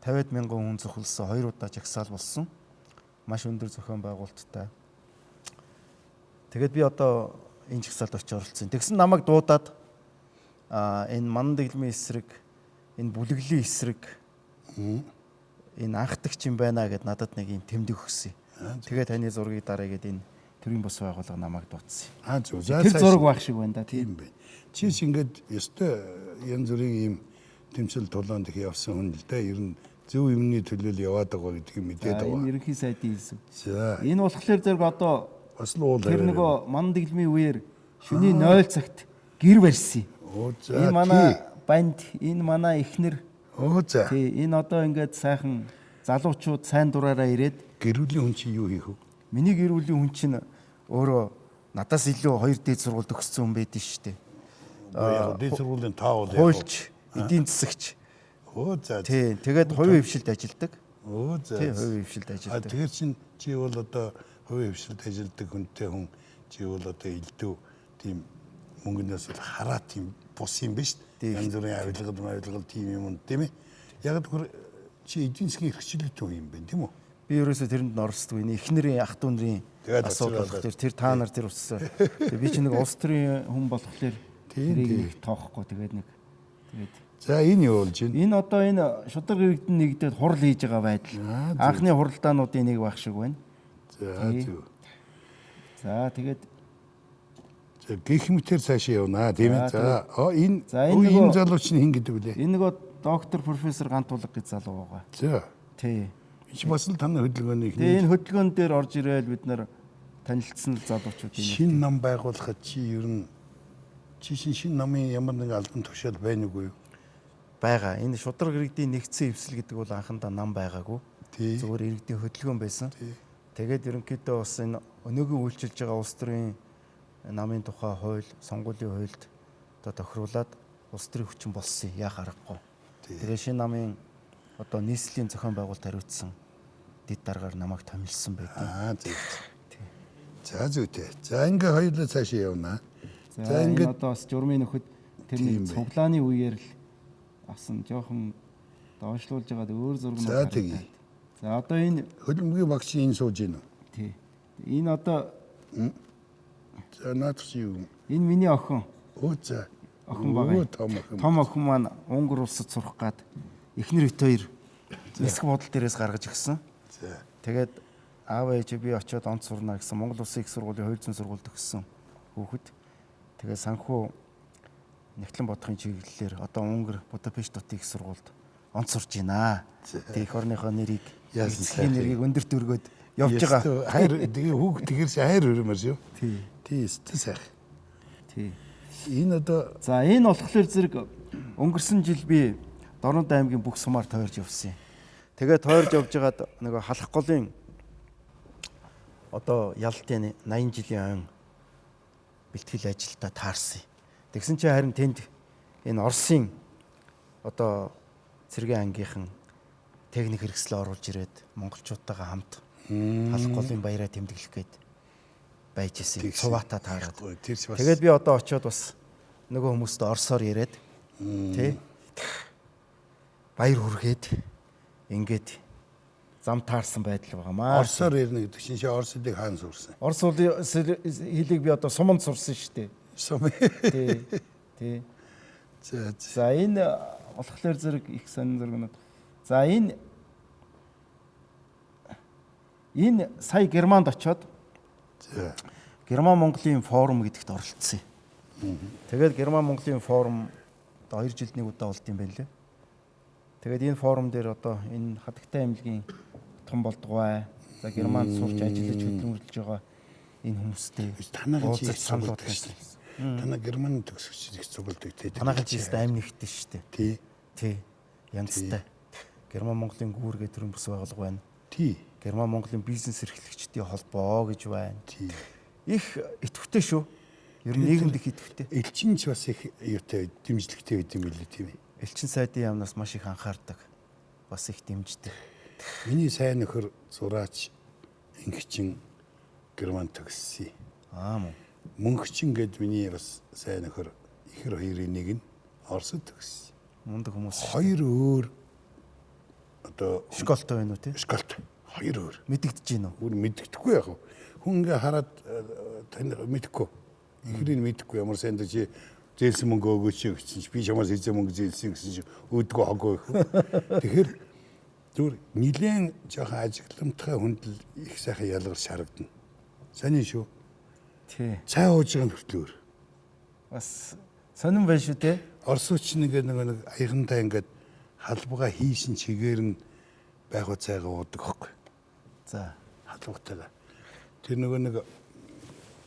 [SPEAKER 2] 50 мянган хүн цохилсон, 2 удаа жагсаал болсон. Маш өндөр зохион байгуулалттай. Тэгээд би одоо энэ жагсаалд очиж оролцсон. Тэгсэн намайг дуудаад энэ Манан дэглэмийн эсрэг, энэ бүлэглэлийн эсрэг энэ анхдагч юм байна гэд надад нэг юм тэмдэг өгсөн. Тэгээ таны зургийг дараа гэд энэ төрийн бус байгууллага намайг дуудсан.
[SPEAKER 1] Зөв. За
[SPEAKER 2] тэр зураг байх шиг байна да.
[SPEAKER 1] Тийм байна. Чи ч ингээд ёстой янз бүрийн ийм тэмцэл тулаанд их явсан хүн л дээ. Ер нь зөв юмны төлөө л яваад байгаа гэдгийг мэдээд байгаа.
[SPEAKER 2] Энэ ерөнхий сайдын хэлсэн.
[SPEAKER 1] За.
[SPEAKER 2] Энэ болохоор зэрэг одоо
[SPEAKER 1] бас л уул
[SPEAKER 2] тэр нөгөө Манан дэглэмийн үеэр шөнийн 0 цагт гэр барьсан.
[SPEAKER 1] Оо за.
[SPEAKER 2] Энэ манай банд, энэ манай эхнэр.
[SPEAKER 1] Оо за.
[SPEAKER 2] Тий, энэ одоо ингээд сайхан залуучууд сайн дураараа ирээд
[SPEAKER 1] гэр бүлийн хүн чинь юу хийх вэ?
[SPEAKER 2] Миний гэр бүлийн хүн чинь өөрөө надаас илүү 2 дээд сургууль төгссөн хүн байдэн шүү дээ.
[SPEAKER 1] Яг дээд сургуулийн таа бол
[SPEAKER 2] хуульч, эдийн засагч.
[SPEAKER 1] Оо за.
[SPEAKER 2] Тий, тэгээд хувийн хвшилд ажилладаг.
[SPEAKER 1] Оо за.
[SPEAKER 2] Тий, хувийн хвшилд ажилладаг.
[SPEAKER 1] Тэгэхээр чин Чи бол одоо хувийн хвшилд ажилладаг хүнтэй хүн, чи бол одоо элдв тийм мөнгөнөөс бол хараа тийм бус юм биш. Янз бүрийн авилгал тийм юм тийм ээ. Яг тэгэхээр чи эдийн засгийн эрхчлөлт хүн юм байна тийм үү?
[SPEAKER 2] Би ерөөсөө тэрэнд нь оролцдоггүй. Эхнэрийн ах дүү нарын асуудал болох тэр та нар тэр утсаа. Тэгээ би чи нэг улс төрийн хүн болохоор тэрийг нэг тоохгүй тэгээд нэг тэгээд.
[SPEAKER 1] За энэ юу болж байна?
[SPEAKER 2] Энэ одоо энэ шударга иргэдэн нэгдээд хурал хийж байгаа байдал. Анхны хуралдаануудын нэг байх шиг байна.
[SPEAKER 1] За зөв.
[SPEAKER 2] За тэгээд
[SPEAKER 1] за гих мэтэр цаашаа явнаа тийм ээ. За энэ энэ залуу чинь хэн гэдэг вүлээ?
[SPEAKER 2] Энэ нөгөө доктор профессор Гантуулга гэж залуу байгаа.
[SPEAKER 1] За.
[SPEAKER 2] Тий.
[SPEAKER 1] Энд бас л таны хөдөлгөөний их.
[SPEAKER 2] Тэгээ энэ хөдөлгөөн дээр орж ирээл бид нар танилцсан залуучууд юм.
[SPEAKER 1] Шинэ нам байгуулахад чи ер нь чи шинэ намын ямар нэгэн албан тушаал байна уугүй юу?
[SPEAKER 2] Байгаа. Энэ шударга иргэдийн нэгдсэн эвсэл гэдэг бол анхандаа нам байгаагүй. Зүгээр иргэдийн хөдөлгөөн байсан. Тэгээд ерөнхийдөө бас энэ өнөөгийн үйлчилж байгаа улс төрийн намын тухай хууль, сонгуулийн хуульд одоо тохируулаад улс төрийн хүчин болсон яах аргагүй. Тэгээ шинэ намын одоо нийслэлийн зохион байгуулалт хариуцсан дэд даргаар намайг томилсон байдаг.
[SPEAKER 1] Аа зөв. За зүйтэй. За ингээ хоёулаа цаашаа явнаа.
[SPEAKER 2] За ингээ одоо бас журмын нөхөд тэр нэг цуглааны үеэр л авсан жоохон доошлуулж байгаад өөр зураг нь.
[SPEAKER 1] За тэгье.
[SPEAKER 2] За одоо энэ
[SPEAKER 1] хөлбөмбөгийн багш энэ сууж гин үү?
[SPEAKER 2] Тий. Энэ одоо
[SPEAKER 1] за наадах чи юу?
[SPEAKER 2] Энэ миний охин.
[SPEAKER 1] Өө за.
[SPEAKER 2] Охин байгаа.
[SPEAKER 1] Том охин.
[SPEAKER 2] Том охин маань Унгар улсад сурах гад эхнэр бит хоёр нисэх бодол дээрээс гаргаж өгсөн.
[SPEAKER 1] За.
[SPEAKER 2] Тэгээд аав ээж би очиод онц сурна гэсэн Монгол Улсын их сургуулийн хууль зүйн сургуульд төгссөн хүүхэд. Тэгээд санхүү нэгтлэн бодохын чиглэлээр одоо Унгар Будапешт хотын их сургуульд онц сурж байна. Тэгээд эх орныхоо нэрийг эцгийн нэрийг өндөрт өргөөд явж байгаа.
[SPEAKER 1] Хайр тэгээ хүүхд тэгэрс хайр өрмөр шүү.
[SPEAKER 2] Тий.
[SPEAKER 1] Тий, өстө сайхан.
[SPEAKER 2] Тий.
[SPEAKER 1] Энэ одоо
[SPEAKER 2] за энэ болохоор зэрэг өнгөрсөн жил би Дорнод аймгийн бүх сумаар тойрж явсан юм. Тэгээд тойрж явж байгаад нөгөө Халах голын одоо ялалтын 80 жилийн ойн бэлтгэл ажилдаа таарсан. Тэгсэн чинь харин тэнд энэ Оросын одоо цэргийн ангийнхан техник хэрэгслээ оруулж ирээд монголчуудтайгаа хамт Халах голын баяраа тэмдэглэх гээд байж исэн. Цуваатаа таарад. Тэгээд би одоо очиод бас нөгөө хүмүүстээ орсоор яриад тий баяр хүргээд ингээд зам таарсан байдал байгаамаа.
[SPEAKER 1] Орсоор ярина гэдэг чинь чи орос хэлийг хаана сурсан?
[SPEAKER 2] Орос хэлийг би одоо суманд сурсан шүү дээ.
[SPEAKER 1] Сум.
[SPEAKER 2] Тий. Тий.
[SPEAKER 1] За.
[SPEAKER 2] За энэ болохоор зэрэг их сонин зургнууд. За энэ сая Германд очиод
[SPEAKER 1] за
[SPEAKER 2] Герман Монголын форум гэдэгт оролцсон юм. Тэгээд Герман Монголын форум одоо 2 жилд нэг удаа болд юм байна лээ. Тэгээд энэ форум дээр одоо энэ Хадагтай аймгийн том болдгой. За Германд сурч ажиллаж хөдөлмөрлөж байгаа энэ хүмүүстэй
[SPEAKER 1] танайхан чи их цугладаг шүү дээ. Танай Германы төгсөгч их цугладаг тий.
[SPEAKER 2] Танайхан чи өстө аим нэгтэй шүү дээ.
[SPEAKER 1] Тий.
[SPEAKER 2] Тий. Янзтай. Герман Монголын гүүр гэдэг төрийн бүс байгууллага байна.
[SPEAKER 1] Тий.
[SPEAKER 2] Герман Монголын бизнес эрхлэгчдийн холбоо гэж байна.
[SPEAKER 1] Тий.
[SPEAKER 2] Их идэвхтэй шүү. Ер нь нийгэмд их идэвхтэй.
[SPEAKER 1] Элчин ч бас их юутай дэмжлэгтэй байд юм билээ тийм ээ.
[SPEAKER 2] Элчин сайдын яамнаас маш их анхаардаг. Бас их дэмждэг.
[SPEAKER 1] Миний сайн нөхөр зураач ингэчин Герман төгссөн.
[SPEAKER 2] Аа мөн.
[SPEAKER 1] Мөнхчин гэд миний бас сайн нөхөр ихэр хоёрын нэг нь Оросд төгссөн.
[SPEAKER 2] Мундаг хүмүүс.
[SPEAKER 1] Хоёр өөр одоо
[SPEAKER 2] школтой байна уу тий?
[SPEAKER 1] Школтой. Хоёр өөр.
[SPEAKER 2] Мэдэгдэж гин үү?
[SPEAKER 1] Өөр мэддэхгүй яг. Хүн ингээ хараад тань мэдэхгүй. Ихрийг мэдэхгүй ямар сайн чи зээлсэн мөнгө өгөөч гэсэн чи би чамаас эзэн мөнгө зээлсэн гэсэн чи өөдгөө хогоо их. Тэгэхээр зүгээр нилээн жоохон ажигламтгай хүндэл их сайхан ялгарч харагдана. Сонин шүү.
[SPEAKER 2] Тий.
[SPEAKER 1] Цай ууж байгаа нь хүртэл өөр.
[SPEAKER 2] Бас сонин байна шүү те.
[SPEAKER 1] Оросууч нэг нэг аягандаа ингээд халбага хийсэн чигээр нь байгуу цайгаа уудаг хөөхгүй.
[SPEAKER 2] За.
[SPEAKER 1] Халбагтайгаа. Тэр нөгөө нэг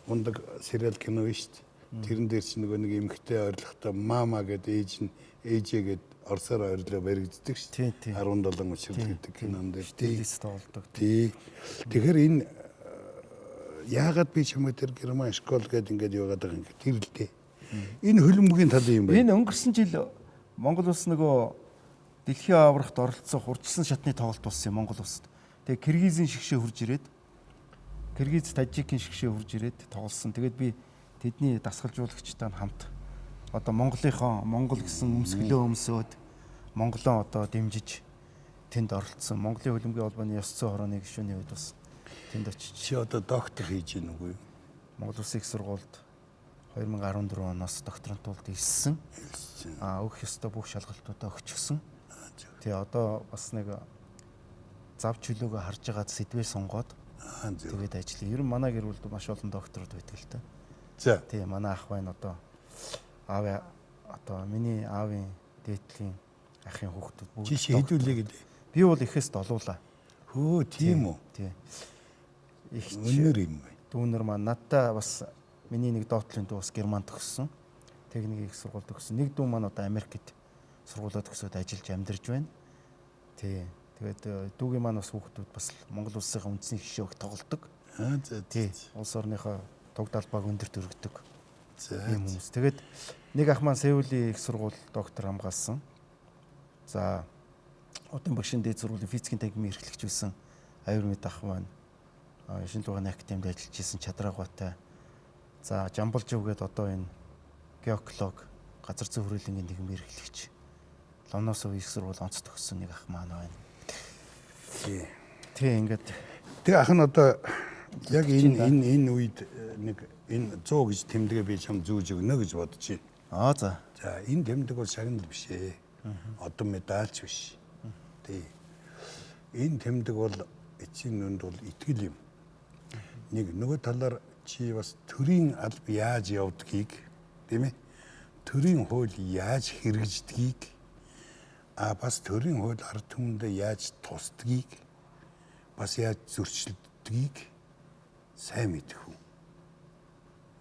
[SPEAKER 1] мундаг сериал кино биш шүү дээ. Тэрэн дээр чи нөгөө нэг эмэгтэй ойрлохдоо мама гэдэг ээж нь ээжээ гэд орсоор ойрлоо баригддаг шүү дээ. 17 учрал гэдэг кинон дээр
[SPEAKER 2] тий тоглодог.
[SPEAKER 1] Тий. Тэгэхээр энэ яагаад би чамайг тэр Герман школ гэдэг ингээд яваад байгаа юм тэр л дээ. Энэ хөлбөмбөгийн тал юм байна.
[SPEAKER 2] Энэ өнгөрсөн жил Монгол улс нөгөө дэлхийн аврагт оролцсон хурцсан шатны тоглолт болсон юм Монгол улсад. Тэгээ Киргизийн шигшээ хурж ирээд Киргиз, Тажикийн шгшээ хурж ирээд тоглосон. Тэгээд би тэдний дасгалжуулагчтай хамт одоо Монголынхоо Монгол гэсэн өмсгөлөө өмсөөд Монголоо одоо дэмжиж тэнд оролцсон. Монголын хөлбөмбөгийн холбооны ёс зүйн хорооны гишүүний үед бас тэнд очиж.
[SPEAKER 1] Чи одоо доктор хийж гин үгүй юу?
[SPEAKER 2] Монгол Улсын их сургуульд 2014 оноос докторантурд ирсэн. Өгөх ёстой бүх шалгалтуудаа өгчихсөн. Тэгээ одоо бас нэг зав чөлөөгөө харж байгаа сэдвээ сонгоод тэгээд ажиллая. Ер нь манай гэр бүлд маш олон докторууд байдаг л та.
[SPEAKER 1] За.
[SPEAKER 2] Тий, манай ах байна одоо аав одоо миний аавын дээдлийн ахын хүүхдүүд
[SPEAKER 1] бүгд. Чи хэдүүлээ гэлээ?
[SPEAKER 2] Би бол ихэс долуулаа.
[SPEAKER 1] Хөө, тийм үү?
[SPEAKER 2] Тий.
[SPEAKER 1] Их өнөр юм байна.
[SPEAKER 2] Дүүнер маань надтай бас миний нэг доотлын дүү бас Германд төгссөн. Техникийн их сургууль төгссөн. Нэг дүү маань одоо Америкт сургуулаа төгсөөд ажиллаж амьдарч байна. Тий. Тэгээд дүүгийн маань бас хүүхдүүд бас Монгол улсынхаа үндэсний хишээг тоглодог.
[SPEAKER 1] Аа за
[SPEAKER 2] тий. Улс орныхоо туг далбааг өндөрт өргөдөг.
[SPEAKER 1] За.
[SPEAKER 2] Ийм хүмүүс. Тэгээд нэг ах маань Сеулийн их сургууль доктор хамгаалсан. За Одын багшийн дээд сургуулийн физикийн танхимын эрхлэгч байсан аюур мэд ах маань шинэ дугааны академид ажиллаж исэн Чадраагаатай. За Жамбалжив гээд одоо энэ геоклог газар зүйн хүрээлэнгийн нийгмийн эрхлэгч Ломоносов их сургууль онц төгссөн нэг ах маань байна.
[SPEAKER 1] Тий.
[SPEAKER 2] Тий, ингээд
[SPEAKER 1] тэг ах нь одоо яг энэ үед нэг энэ 100 гэж тэмдэгэ би чам зүүж өгнө гэж бодож байна.
[SPEAKER 2] Аа за.
[SPEAKER 1] За энэ тэмдэг бол шагнал биш ээ. Одоо медальч биш. Тий. Энэ тэмдэг бол эцсийн нүнд бол итгэл юм. Нэг нөгөө талаар чи бас төрийн алба яаж явдгийг, тийм ээ? Төрийн хууль яаж хэрэгждгийг, бас төрийн хууль ард түмэндээ яаж тусдгийг, бас яаж зөрчилдгийг сайн мэдэх хүн.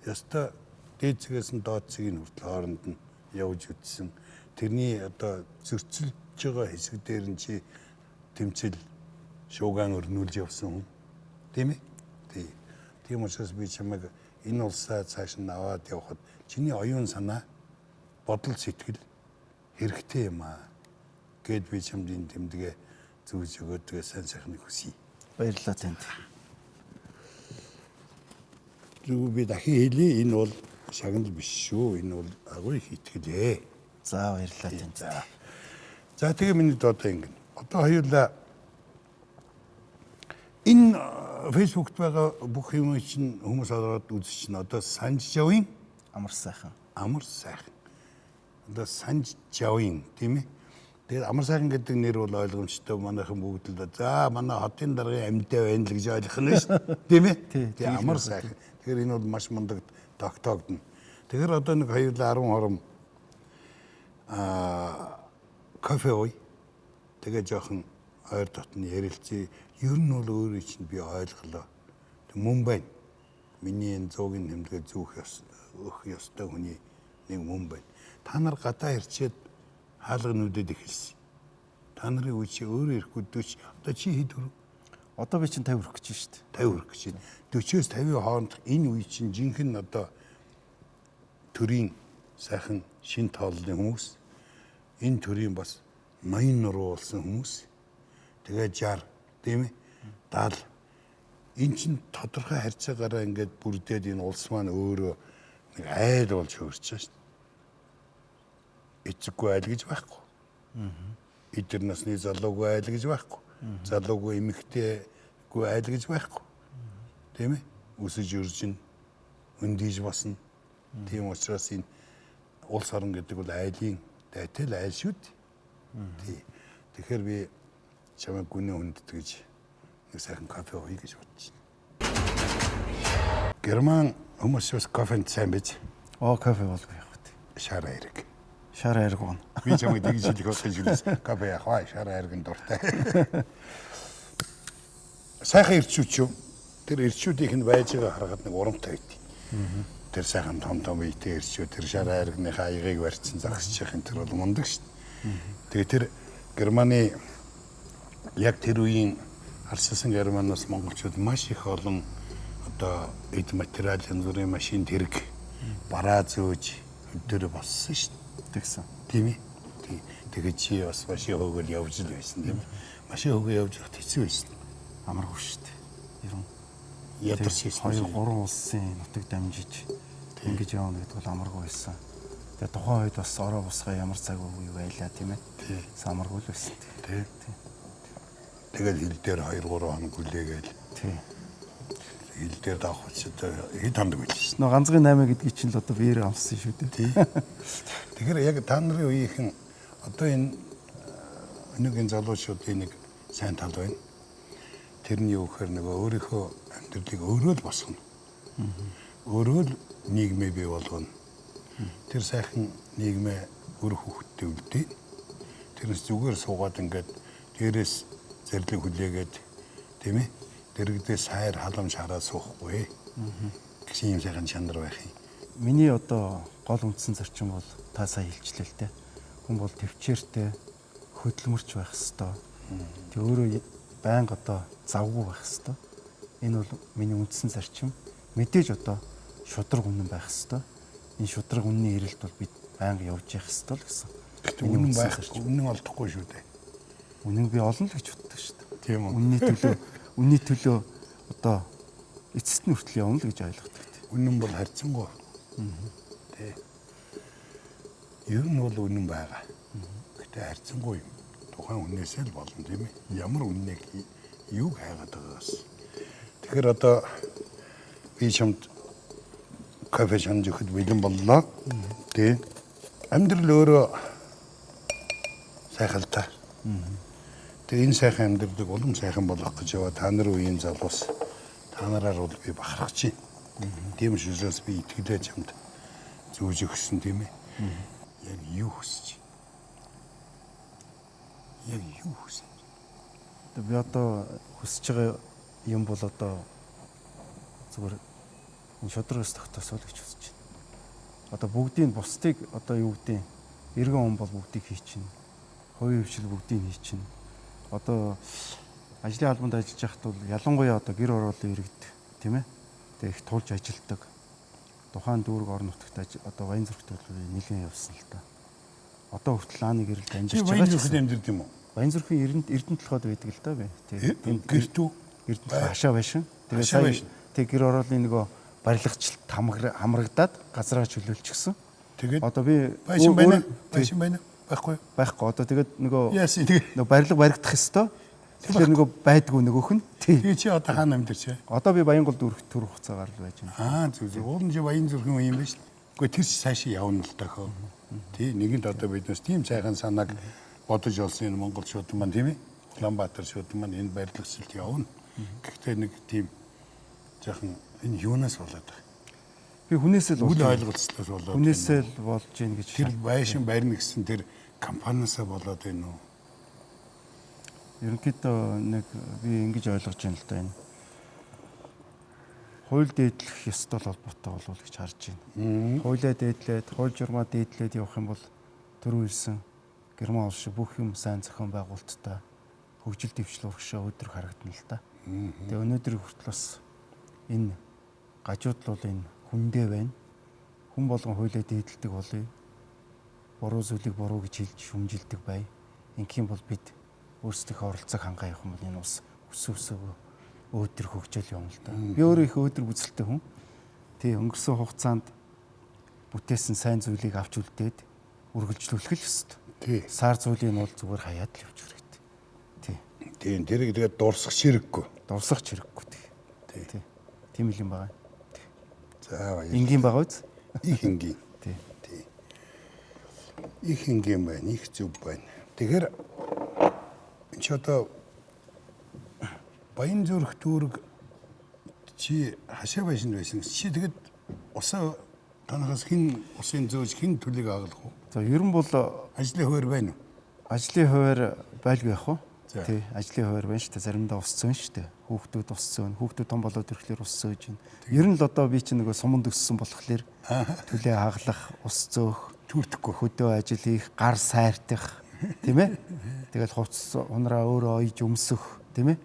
[SPEAKER 1] Ёстой дээд цэгээс нь доод цэгийн хүртэл хооронд нь явж үтсэн. Тэрний одоо зөрчилж байгаа хэсэг дээр нь чи тэмцэл шуугаан өрнүүлж явсан хүн. Тийм ээ? Тий. Тийм учраас би чамайг энэ улсаа цааш нь аваад явхад чиний оюун санаа, бодол сэтгэл хэрэгтэй юм аа гэд би чамд энэ тэмдэгэ зүүж өгөөд тэгээ сайн сайхныг хүсье.
[SPEAKER 2] Баярлалаа танд.
[SPEAKER 1] Зүг би дахин хэлье, энэ бол шагнал биш шүү. Энэ бол агуу их итгэлээ.
[SPEAKER 2] За баярлалаа танд.
[SPEAKER 1] За тэгээ миний одоо ингэн. Одоо хоёулаа энэ Facebook-т байгаа бүх юм чинь хүмүүс ороод үзэж чинь одоо Санжжавын
[SPEAKER 2] амар сайхан.
[SPEAKER 1] Амар сайхан. Одоо Санжжавын тийм ээ. Тэгээд амар сайхан гэдэг нэр бол ойлгомжтой манайхан бүгд л за манай хотын даргын амьтаа байна л гэж ойлгох нь шүү дээ. Тийм ээ. Тэгээ амар сайхан. Тэгэхээр энэ бол маш мундаг тогтоогдно. Тэгэхээр одоо нэг хоёулаа 10 хором кофе ууя. Тэгээ жоохон ойр дотны ярилцъя. Ер нь бол өөрөө чинь би ойлголоо. Тэг мөн байна. Миний энэ 100-ын тэмдэгэ зүүх ёс өгөх ёстой хүний нэг мөн байна. Та нар гадаа ирчээд хаалга нүдэд эхэлсэн. Та нарын үе чи өөрөө ирэхгүй 40 одоо чи хэд хүрв?
[SPEAKER 2] Одоо би чинь 50 хүрэх гэж шүү дээ.
[SPEAKER 1] 50 хүрэх гэж байна. 40-оос 50-ийн хооронд энэ үе чинь жинхэнэ одоо төрийн сайхан шин тооллын хүмүүс, энэ төрийн бас ноён нуруу болсон хүмүүс, тэгээ 60, тийм ээ, 70 энэ чинь тодорхой харьцаагаараа ингээд бүрдээд энэ улс маань өөрөө нэг айл болж хөрч байгаа шүү дээ. Эцэггүй айл гэж байхгүй. Эдгээр насны залуугүй айл гэж байхгүй. Залуугүй эмэгтэйгүй айл гэж байхгүй. Тийм ээ? Өсөж өржин, өндийж басна. Тийм учраас энэ улс орон гэдэг бол айлын дайтай л айл шүү дээ. Тий. Тэгэхээр би чамайг гүнээ хүндэтгэж нэг сайхан кофе ууя гэж бодож байна. Герман хүмүүс бас кофенд сайн биз?
[SPEAKER 2] Оо кофе болгүй явах үү.
[SPEAKER 1] Шар айраг.
[SPEAKER 2] Шар айраг уuna.
[SPEAKER 1] Би чамайг тэгж хэлэх байх гэж хэлсэн. Кофе явах аа, шар айраг нь дуртай. Сайхан ирчүүд шүү. Тэр ирчүүдийнх нь байж байгаа харахад нэг урамтай байт. Тэр сайхан том том биетэй ирчүүд тэр шар айрагныхаа аягийг барьсан загсч яхин тэр бол мундаг шүү. Тэгээ тэр Германы яг тэр үеийн арчилсан Германаас монголчууд маш их олон одоо эд материал, янз бүрийн машин тэрэг бараа зөөж өдөр болсон шүү дээ.
[SPEAKER 2] Тэгсэн.
[SPEAKER 1] Тийм ээ. Тий. Тэгээд чи бас машин хөөгөл явж л байсан тийм ээ. Машин хөөгөө явж байхад хэцүү байсан.
[SPEAKER 2] Амаргүй шүү дээ. Ер нь.
[SPEAKER 1] Ядарч
[SPEAKER 2] 2 3 улсын нутаг дамжиж ингэж явна гэдэг бол амаргүй байсан. Тэгээ тухайн үед бас ороо бусгаа ямар цаг үе байлаа тийм ээ. Самаргүй л байсан.
[SPEAKER 1] Тий. Тэгэл хил дээр 2 3 хоног хүлээгээл.
[SPEAKER 2] Тий.
[SPEAKER 1] Хил дээр давах учраас хэд хоног байлаа.
[SPEAKER 2] Нөө ганцхан 8 гэдгийг чинь л одоо биеэр амссан шүү дээ.
[SPEAKER 1] Тий. Тэгэхээр яг та нарын үеийнхэн одоо энэ өнөөгийн залуучуудын нэг сайн тал байна. Тэр нь юу гэхээр нөгөө өөрийнхөө амьдралыг өөрөө л босгоно. Өөрөө л нийгмээ бий болгоно. Тэр сайхан нийгмээ үр хүүхдтэй үлдээ. Тэрнээс зүгээр суугаад ингээд дээрээс зэрлэг хүлээгээд тийм ээ. Дэрэгдээ сайр халамж хараад суухгүй. Гэсэн юм сайхан чанар байх юм.
[SPEAKER 2] Миний одоо гол үндсэн зарчим бол та сая хэлчлээ л дээ. Хүн бол төвчээртэй хөдөлмөрч байх ёстой. Тэг өөрөө байнга одоо завгүй байх ёстой. Энэ бол миний үндсэн зарчим. Мэдээж одоо шудраг үнэн байх ёстой. Энэ шудраг үнний эрэлт бол бид байнга явж явах ёстой л гэсэн.
[SPEAKER 1] Гэхдээ үнэн байх, үнэн олдохгүй шүү дээ.
[SPEAKER 2] Үнэн би олно л гэж боддог шүү дээ.
[SPEAKER 1] Тийм үү.
[SPEAKER 2] Үнний төлөө одоо эцэст нь хүртэл явна л гэж ойлгодог.
[SPEAKER 1] Үнэн бол харьцангуй. Тэ. Ер нь бол үнэн байгаа. Гэхдээ харьцангуй юм. Тухайн үннээсээ л болно тийм ээ. Ямар үннийг юуг хайгаад байгаагаас. Тэгэхээр одоо би чамд кофе шанаж өгөхөд бэлэн боллоо. Тэ. Амьдрал өөрөө сайхан л та. Тэгээ энэ сайхан амьдралыг улам сайхан болгох гэж яваа та нар үеийн залуус та нараар бол би бахархаж байна. Тийм учраас би итгэлээ чамд зүүж өгсөн тийм ээ. Яг юу хүсэж? Яг юу хүсэж?
[SPEAKER 2] Би одоо хүсэж байгаа юм бол одоо зүгээр энэ шудраг ёс тогтоосоо л гэж хүсэж байна. Одоо бүгдийг бусдыг одоо юу гэдгийг эргэн он бол бүгдийг хийчихнэ. Хувийн хвшил бүгдийг хийчихнэ. Одоо ажлын албанд ажиллаж байхад бол ялангуяа одоо гэр хорооллын иргэд тийм ээ. Тэгээ их тулж ажилтдаг. Тухайн дүүрэг орон нутагт одоо баян зүрхт бол нэлээд явсан л та. Одоо хүртэл ааны гэрэлд амжирч
[SPEAKER 1] байгаа. Баян зүрхэд амьдард юм уу?
[SPEAKER 2] Баян зүрхийн Эрдэнэ толгойд байдаг л да би.
[SPEAKER 1] Тийм. Гэрт үү?
[SPEAKER 2] Эрдэнэ толгой хашаа байшин. Тэгээ сая тэг гэр хорооллын нөгөө барилгачлалт хамрагдаад газраа чөлөөлчихсөн.
[SPEAKER 1] Тэгээд
[SPEAKER 2] одоо би
[SPEAKER 1] байшин байна. Байшин байна. Байхгүй.
[SPEAKER 2] Байхгүй. Одоо тэгээд нөгөө барилга баригдах ёстой. Тэгэхээр нөгөө байдгүй нөгөөх нь.
[SPEAKER 1] Тэгээ чи одоо хаана амьдарч вэ?
[SPEAKER 2] Одоо би Баянгол дүүрэгт төр хугацаагаар л байж байна.
[SPEAKER 1] Аа зүг зүг. Уул нь чи Баян зүрхэн үе юм байна шүү дээ. Үгүй тэр чи цаашаа явна л даа хөө. Тий, нэгэнт одоо биднээс тийм сайхан санааг бодож олсон энэ монголчууд маань тийм ээ. Улаанбаатар шууд маань энэ барилгачлалт явна. Гэхдээ нэг тийм жаахан энэ юунаас болоод байгаа.
[SPEAKER 2] Би хүнээсээ л
[SPEAKER 1] үл ойлголцлоос болоод
[SPEAKER 2] хүнээсээ л болж гин гэж.
[SPEAKER 1] Тэр байшин барина гэсэн тэр компаниасаа болоод байна уу?
[SPEAKER 2] Ерөнхийдөө нэг би ингэж ойлгож байна л да энэ. Хууль дээдлэх ёстой холбоотой болов гэж харж байна. Хуулиа дээдлээд, хууль журмаа дээдлээд явах юм бол түрүү хэлсэн Герман улс шиг бүх юм сайн зохион байгуулалттай хөгжил дэвшил урагшаа өдөр харагдана л да. Тэгээ өнөөдөр хүртэл бас энэ гажуудал бол энэ хүндээ байна. Хүн болгон хуулиа дээдэлдэг болъё. Буруу зүйлийг буруу гэж хэлж шүмжилдэг бай. Ингэх юм бол бид өөрсдийнхөө оролцоог хангаа явах юм бол энэ улс өсөв өөдөр хөгжөөл юм л да. Би өөрөө их өөдөр үзэлтэй хүн. Тий, өнгөрсөн хугацаанд бүтээсэн сайн зүйлийг авч үлдээд үргэлжлүүлэх л ёстой.
[SPEAKER 1] Тий.
[SPEAKER 2] Сар зүйлийг нь бол зүгээр хаяад л явчих хэрэгтэй. Тий.
[SPEAKER 1] Тийм, тэрийг тэгээд дурсах хэрэггүй.
[SPEAKER 2] Дурсах хэрэггүй тий. Тий. Тийм л юм байна.
[SPEAKER 1] За баяр.
[SPEAKER 2] Энгийн байгаа үз?
[SPEAKER 1] Их энгийн.
[SPEAKER 2] Тий.
[SPEAKER 1] Тий. Их энгийн байна, их зөв байна. Тэгэхээр энэ ч одоо Баян зүрх дүүрэг чи хашаа байшинд байсан. Чи тэгэд усаа танахаас хэн усын зөөж хэн төлийг агалах уу?
[SPEAKER 2] За ер нь бол
[SPEAKER 1] ажлын хуваар байна уу?
[SPEAKER 2] Ажлын хуваар байлгүй яах вэ? Тий, ажлын хуваар байна шүү дээ. Заримдаа ус зөөн шүү дээ. Хүүхдүүд ус зөөн, хүүхдүүд том болоод ирэхлээр ус зөөж байна. Ер нь л одоо би чинь нөгөө суманд өссөн болохоор төлөө хаглах, ус зөөх,
[SPEAKER 1] түүтгэхгүй
[SPEAKER 2] хөдөө ажил хийх, гар сайртах, тийм ээ? Тэгэл хувцас унраа өөрөө ойж өмсөх, тийм ээ?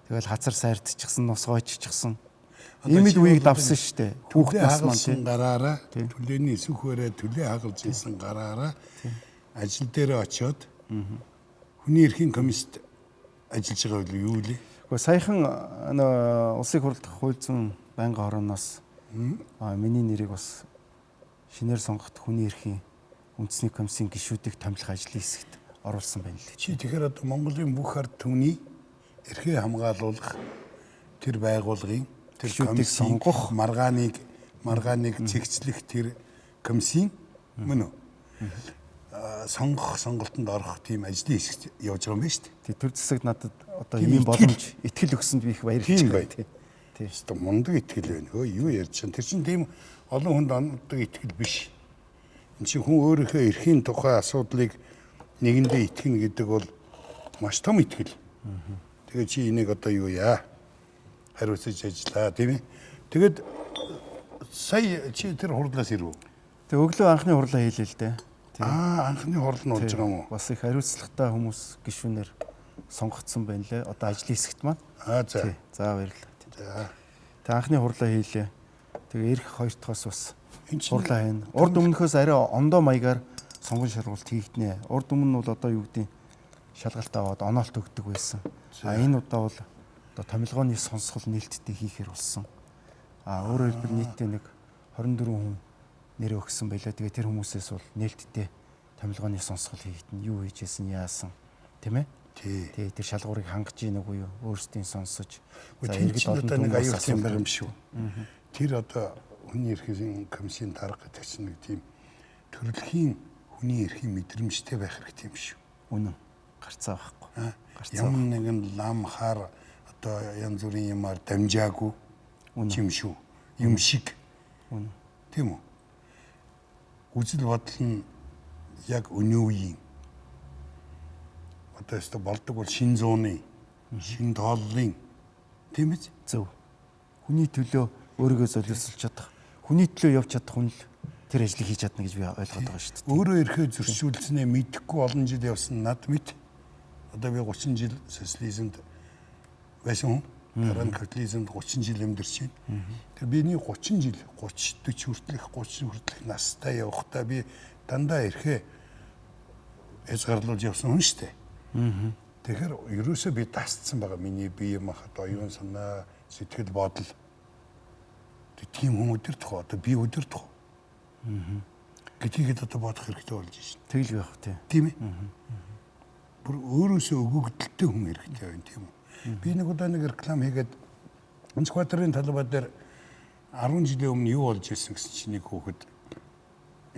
[SPEAKER 2] Тэгэл хацар сайртчихсан, нус гойччихсан. Ийм л үеийг давсан шүү дээ.
[SPEAKER 1] Хүүхд нас маань тийм гараараа төлөөний сүхээрээ төлөө хагалж исэн гараараа ажил дээрээ очиод хүний эрхийн комиссд ажиллаж байгаа үйл юу лээ?
[SPEAKER 2] Гэхдээ саяхан нөө улсын хурлах хууль зүйн байнгын хорооноос миний нэрийг бас шинээр сонгогдох хүний эрхийн үндэсний комиссийн гишүүдийг томилох ажлын хэсэгт оруулсан байна л.
[SPEAKER 1] Чи тэгэхээр одоо Монголын бүх ард түмний эрхээ хамгаалуулах тэр байгууллагын тэр
[SPEAKER 2] Гишүүдийг
[SPEAKER 1] комиссийн
[SPEAKER 2] сонгох.
[SPEAKER 1] маргааныг цэгцлэх тэр комиссийн мөн үү? Сонгох сонголтонд орох тийм ажлын хэсэгт явж байгаа юм байна шүү дээ.
[SPEAKER 2] Тэг төр засагт надад одоо
[SPEAKER 1] Тийм
[SPEAKER 2] ийм
[SPEAKER 1] итгэл.
[SPEAKER 2] боломж итгэл өгсөнд би их баярлж
[SPEAKER 1] Тийм
[SPEAKER 2] байна.
[SPEAKER 1] байна.
[SPEAKER 2] Тий.
[SPEAKER 1] Ёстой мундаг итгэл байна. Хөө юу ярьж чинь тэр чинь тийм олон хүнд ондог итгэл биш. Энд чинь хүн өөрийнхөө эрхийн тухай асуудлыг нэгэндээ итгэнэ гэдэг бол маш том итгэл. Тэгээ чи энийг одоо юу яа? Хариуцаж ажиллаа тийм ээ. Тэгээд сая чи тэр хурлаас ирв.
[SPEAKER 2] Тэг өглөө анхны хурлаа хийлээ л дээ. Тий.
[SPEAKER 1] Анхны хурал нь болж байгаа юм уу?
[SPEAKER 2] Бас их хариуцлагатай хүмүүс гишүүнээр сонгогдсон байна лээ. Одоо ажлын хэсэгт маань.
[SPEAKER 1] За.
[SPEAKER 2] Тий. За баярлалаа. Тий.
[SPEAKER 1] За.
[SPEAKER 2] Тэг анхны хурлаа хийлээ. Тэгээ ирэх хоёр дахьос бас
[SPEAKER 1] Энэ чинь
[SPEAKER 2] хурлаа хийнэ. Урд өмнөхөөс арай ондоо маягаар сонгон шалгуулт хийгднэ. Урд өмнө нь бол одоо юу гэдэг шалгалт аваад оноолт өгдөг байсан. Энэ удаа бол одоо томилгооны сонсгол нээлттэй хийхээр болсон. Өөрөөр хэлбэл нийтдээ нэг 24 хүн нэр өгсөн байлаа. Тэгээ тэр хүмүүсээс бол нээлттэй томилгооны сонсгол хийгдэнэ. Юу хийжсэн, яасан, тийм ээ?
[SPEAKER 1] Тий.
[SPEAKER 2] Тэгээ тэр шалгуурыг хангаж ийн үгүй юу? Өөрсдийн сонсож.
[SPEAKER 1] За иргэд
[SPEAKER 2] олон
[SPEAKER 1] одоо нэг
[SPEAKER 2] түмэн бас
[SPEAKER 1] аюултай юм
[SPEAKER 2] асуулт
[SPEAKER 1] байгаа юм шүү. Тэр одоо хүний эрхийн комиссийн дарга гэдэг чинь нэг тийм төрөлхийн хүний эрхийн мэдрэмжтэй байх хэрэгтэй юм шүү.
[SPEAKER 2] Үнэн. Гарцаа байхгүй. Гарцаа.
[SPEAKER 1] Ямар нэгэн лам хар одоо янз бүрийн юмар дамжаагүй юм шүү. Юм шиг.
[SPEAKER 2] Үнэн.
[SPEAKER 1] Тийм үү? Үзэл бодол нь яг өнөө үеийн одоо өстө болдог бол шин зууны, шин тооллын тийм биз?
[SPEAKER 2] Зөв. Хүний төлөө өөрийгөө золиослж чадах, хүний төлөө явж чадах хүн л тэр ажлыг хийж чадна гэж би ойлгоод байгаа шүү дээ.
[SPEAKER 1] Өөрөө эрхээ зөрчүүлснээ мэдэхгүй олон жил явсан над мэд. Одоо би 30 жил социализмд байсан хүн. Дараа нь капитализмд 30 жил амьдарч байна. Тэр биний 30 жил 30 40 хүртэлх 30 хүртэлх настай явахдаа би дандаа эрхээ хязгаарлуулж явсан хүн шүү дээ. Тэгэхээр ерөөсөө би дасцсан байгаа. Миний бие махбод, оюун санаа, сэтгэл бодол. Тийм хүн өдөртөх үү? Одоо би өдөртөх үү? Гэдгийг одоо бодох хэрэгтэй болж байна.
[SPEAKER 2] Тэгэл байх тий.
[SPEAKER 1] Тийм ээ. Бүр өөрөөсөө өгөгдөлтэй хүн хэрэгтэй байна тийм үү? Би нэг удаа нэг реклам хийгээд Өнцгбаатарын талбай дээр 10 жилийн өмнө юу болж ирсэн гэсэн чинь нэг хүүхэд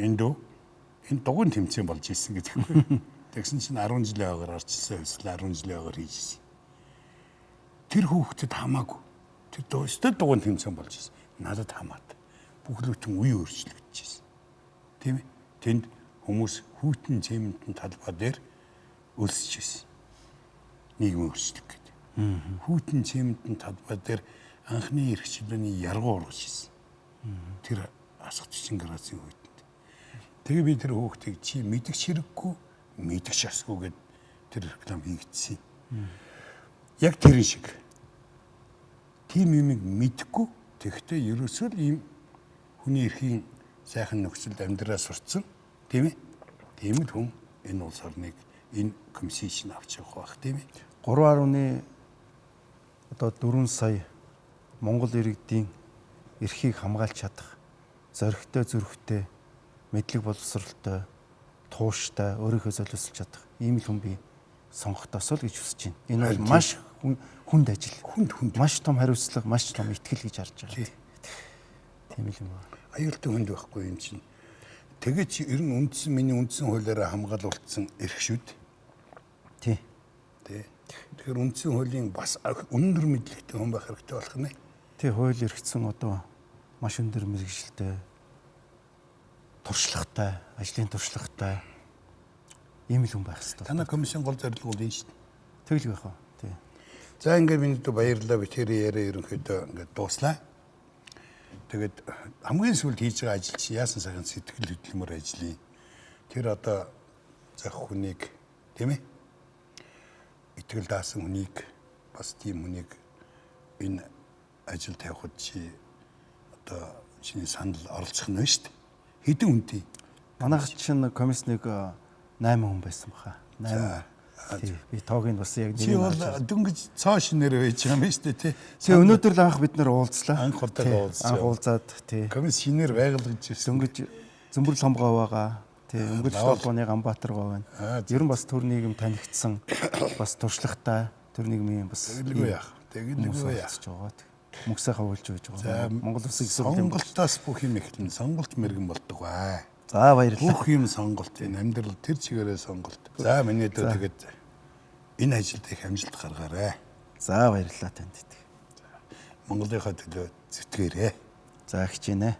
[SPEAKER 1] энд үү? Энэ дугуйн тэмцээн болж ирсэн гэдэг юм. Тэгсэн чинь 10 жилийн ойгоор орчсон эсвэл 10 жилийн ойгоор хийж ирсэн. Тэр хүүхдэд хамаагүй. Тэр өстой дугуйн тэмцээн болж ирсэн. Надад хамаад. Бүх лүтэн үе өөрчлөгдөж ирсэн. Тийм ээ. Тэнд хүмүүс хүйтэн цементэн талбай дээр өлсөж ирсэн. Нийгмийн өөрчлөлт гэдэг. Хүйтэн цементэн талбай дээр анхны эрх чөлөөний яргуу ургаж ирсэн. Тэр асах 40 градусын хүйтэнд. Тэгээ би тэр хүүхдийг чи мэдгч хэрэггүй, мэдгч асгүй гэд тэр реклам хийгдсэн. Яг тэр шиг. Тийм юмыг мэдхгүй тэгэхдээ ерөөсөө л ийм хүний эрхийн сайхан нөхцөлд амьдраа сурцсан тийм ээ. Тийм л хүн энэ улс орныг энэ комиссийг авч явах байх тийм ээ.
[SPEAKER 2] 3.4 сая Монгол иргэдийн эрхийг хамгаалж чадах зоригтой, зүрхтэй, мэдлэг боловсролтой, тууштай, өөрийнхөө золиослж чадах ийм л хүн би сонгохдосоо л гэж хүсэж байна. Энэ бол маш хүнд ажил.
[SPEAKER 1] Хүнд.
[SPEAKER 2] Маш том хариуцлага, маш том итгэл гэж харж байгаа. Тийм л юм байна.
[SPEAKER 1] Аюултай хүнд байхгүй юм чинь. Тэгээд ер нь үндсэн миний үндсэн хуулиараа хамгаалуулсан эрх шүү дээ.
[SPEAKER 2] Тий.
[SPEAKER 1] Тэ. Тэгэхээр үндсэн хуулийн бас өндөр мэдлэгтэй хүн байх хэрэгтэй болох нэ.
[SPEAKER 2] Тий, хууль эрхцэн одоо маш өндөр мэргэжилтэй, туршлагатай, ажлын туршлагатай ийм л хүн байх хэрэгтэй.
[SPEAKER 1] Танай комиссийн гол зорилго бол энэ шүү дээ.
[SPEAKER 2] Тэгэл байх уу? Тий.
[SPEAKER 1] За ингээд миний дүү баярлалаа. Би тэр яриа ерөнхийдөө ингээд дууслаа. Тэгээд хамгийн сүүлд хийж байгаа ажил чи яасан сайхан сэтгэл хөдлөмөр ажлын. Тэр одоо зах хүнийг тийм ээ итгэл даасан хүнийг бас тийм хүнийг энэ ажил тавихад чи одоо чиний санал оролцох нь шүү дээ. Хэдэн хүнтэй?
[SPEAKER 2] Манайх чинь комисс нэг 8 хүн байсан баха. 8. Тий. Би тоог нь бас яг
[SPEAKER 1] Чи
[SPEAKER 2] нэрийг
[SPEAKER 1] бол дөнгөж цоо шинээр байж байгаа юм байна шүү дээ тий.
[SPEAKER 2] Тий, өнөөдөр л анх бид нэр уулзлаа.
[SPEAKER 1] Анх удаа
[SPEAKER 2] Тий,
[SPEAKER 1] уулзсан.
[SPEAKER 2] Анх уулзаад тий.
[SPEAKER 1] Комисс шинээр байгалгаж ирсэн.
[SPEAKER 2] Дөнгөж Зөмбөрл хомгоо байгаа. Тий, Өнгөж
[SPEAKER 1] лавал.
[SPEAKER 2] толгооны Ганбаатар гоо байна.
[SPEAKER 1] Аа,
[SPEAKER 2] Ер нь бас төр нийгэм танигдсан, бас туршлагатай төр нийгмийн бас
[SPEAKER 1] Тэгэлгүй яах.
[SPEAKER 2] хүмүүс
[SPEAKER 1] Тэгэлгүй яах.
[SPEAKER 2] оролцож байгаа. Мөнгө сайхан уйлж байж байгаа. Монгол Улсын их сургуулийн
[SPEAKER 1] Сонголтоос бүх юм эхэлнэ. Сонголт мэрэгэн болдог бай.
[SPEAKER 2] За баярлалаа.
[SPEAKER 1] Бүх юм сонголт. Энэ амьдрал тэр чигээрээ сонголт. За миний дүү тэгээд энэ ажилд их амжилт гаргаарай.
[SPEAKER 2] За баярлалаа танд.
[SPEAKER 1] Монголынхаа төлөө зүтгээрэй.
[SPEAKER 2] За хичээнэ.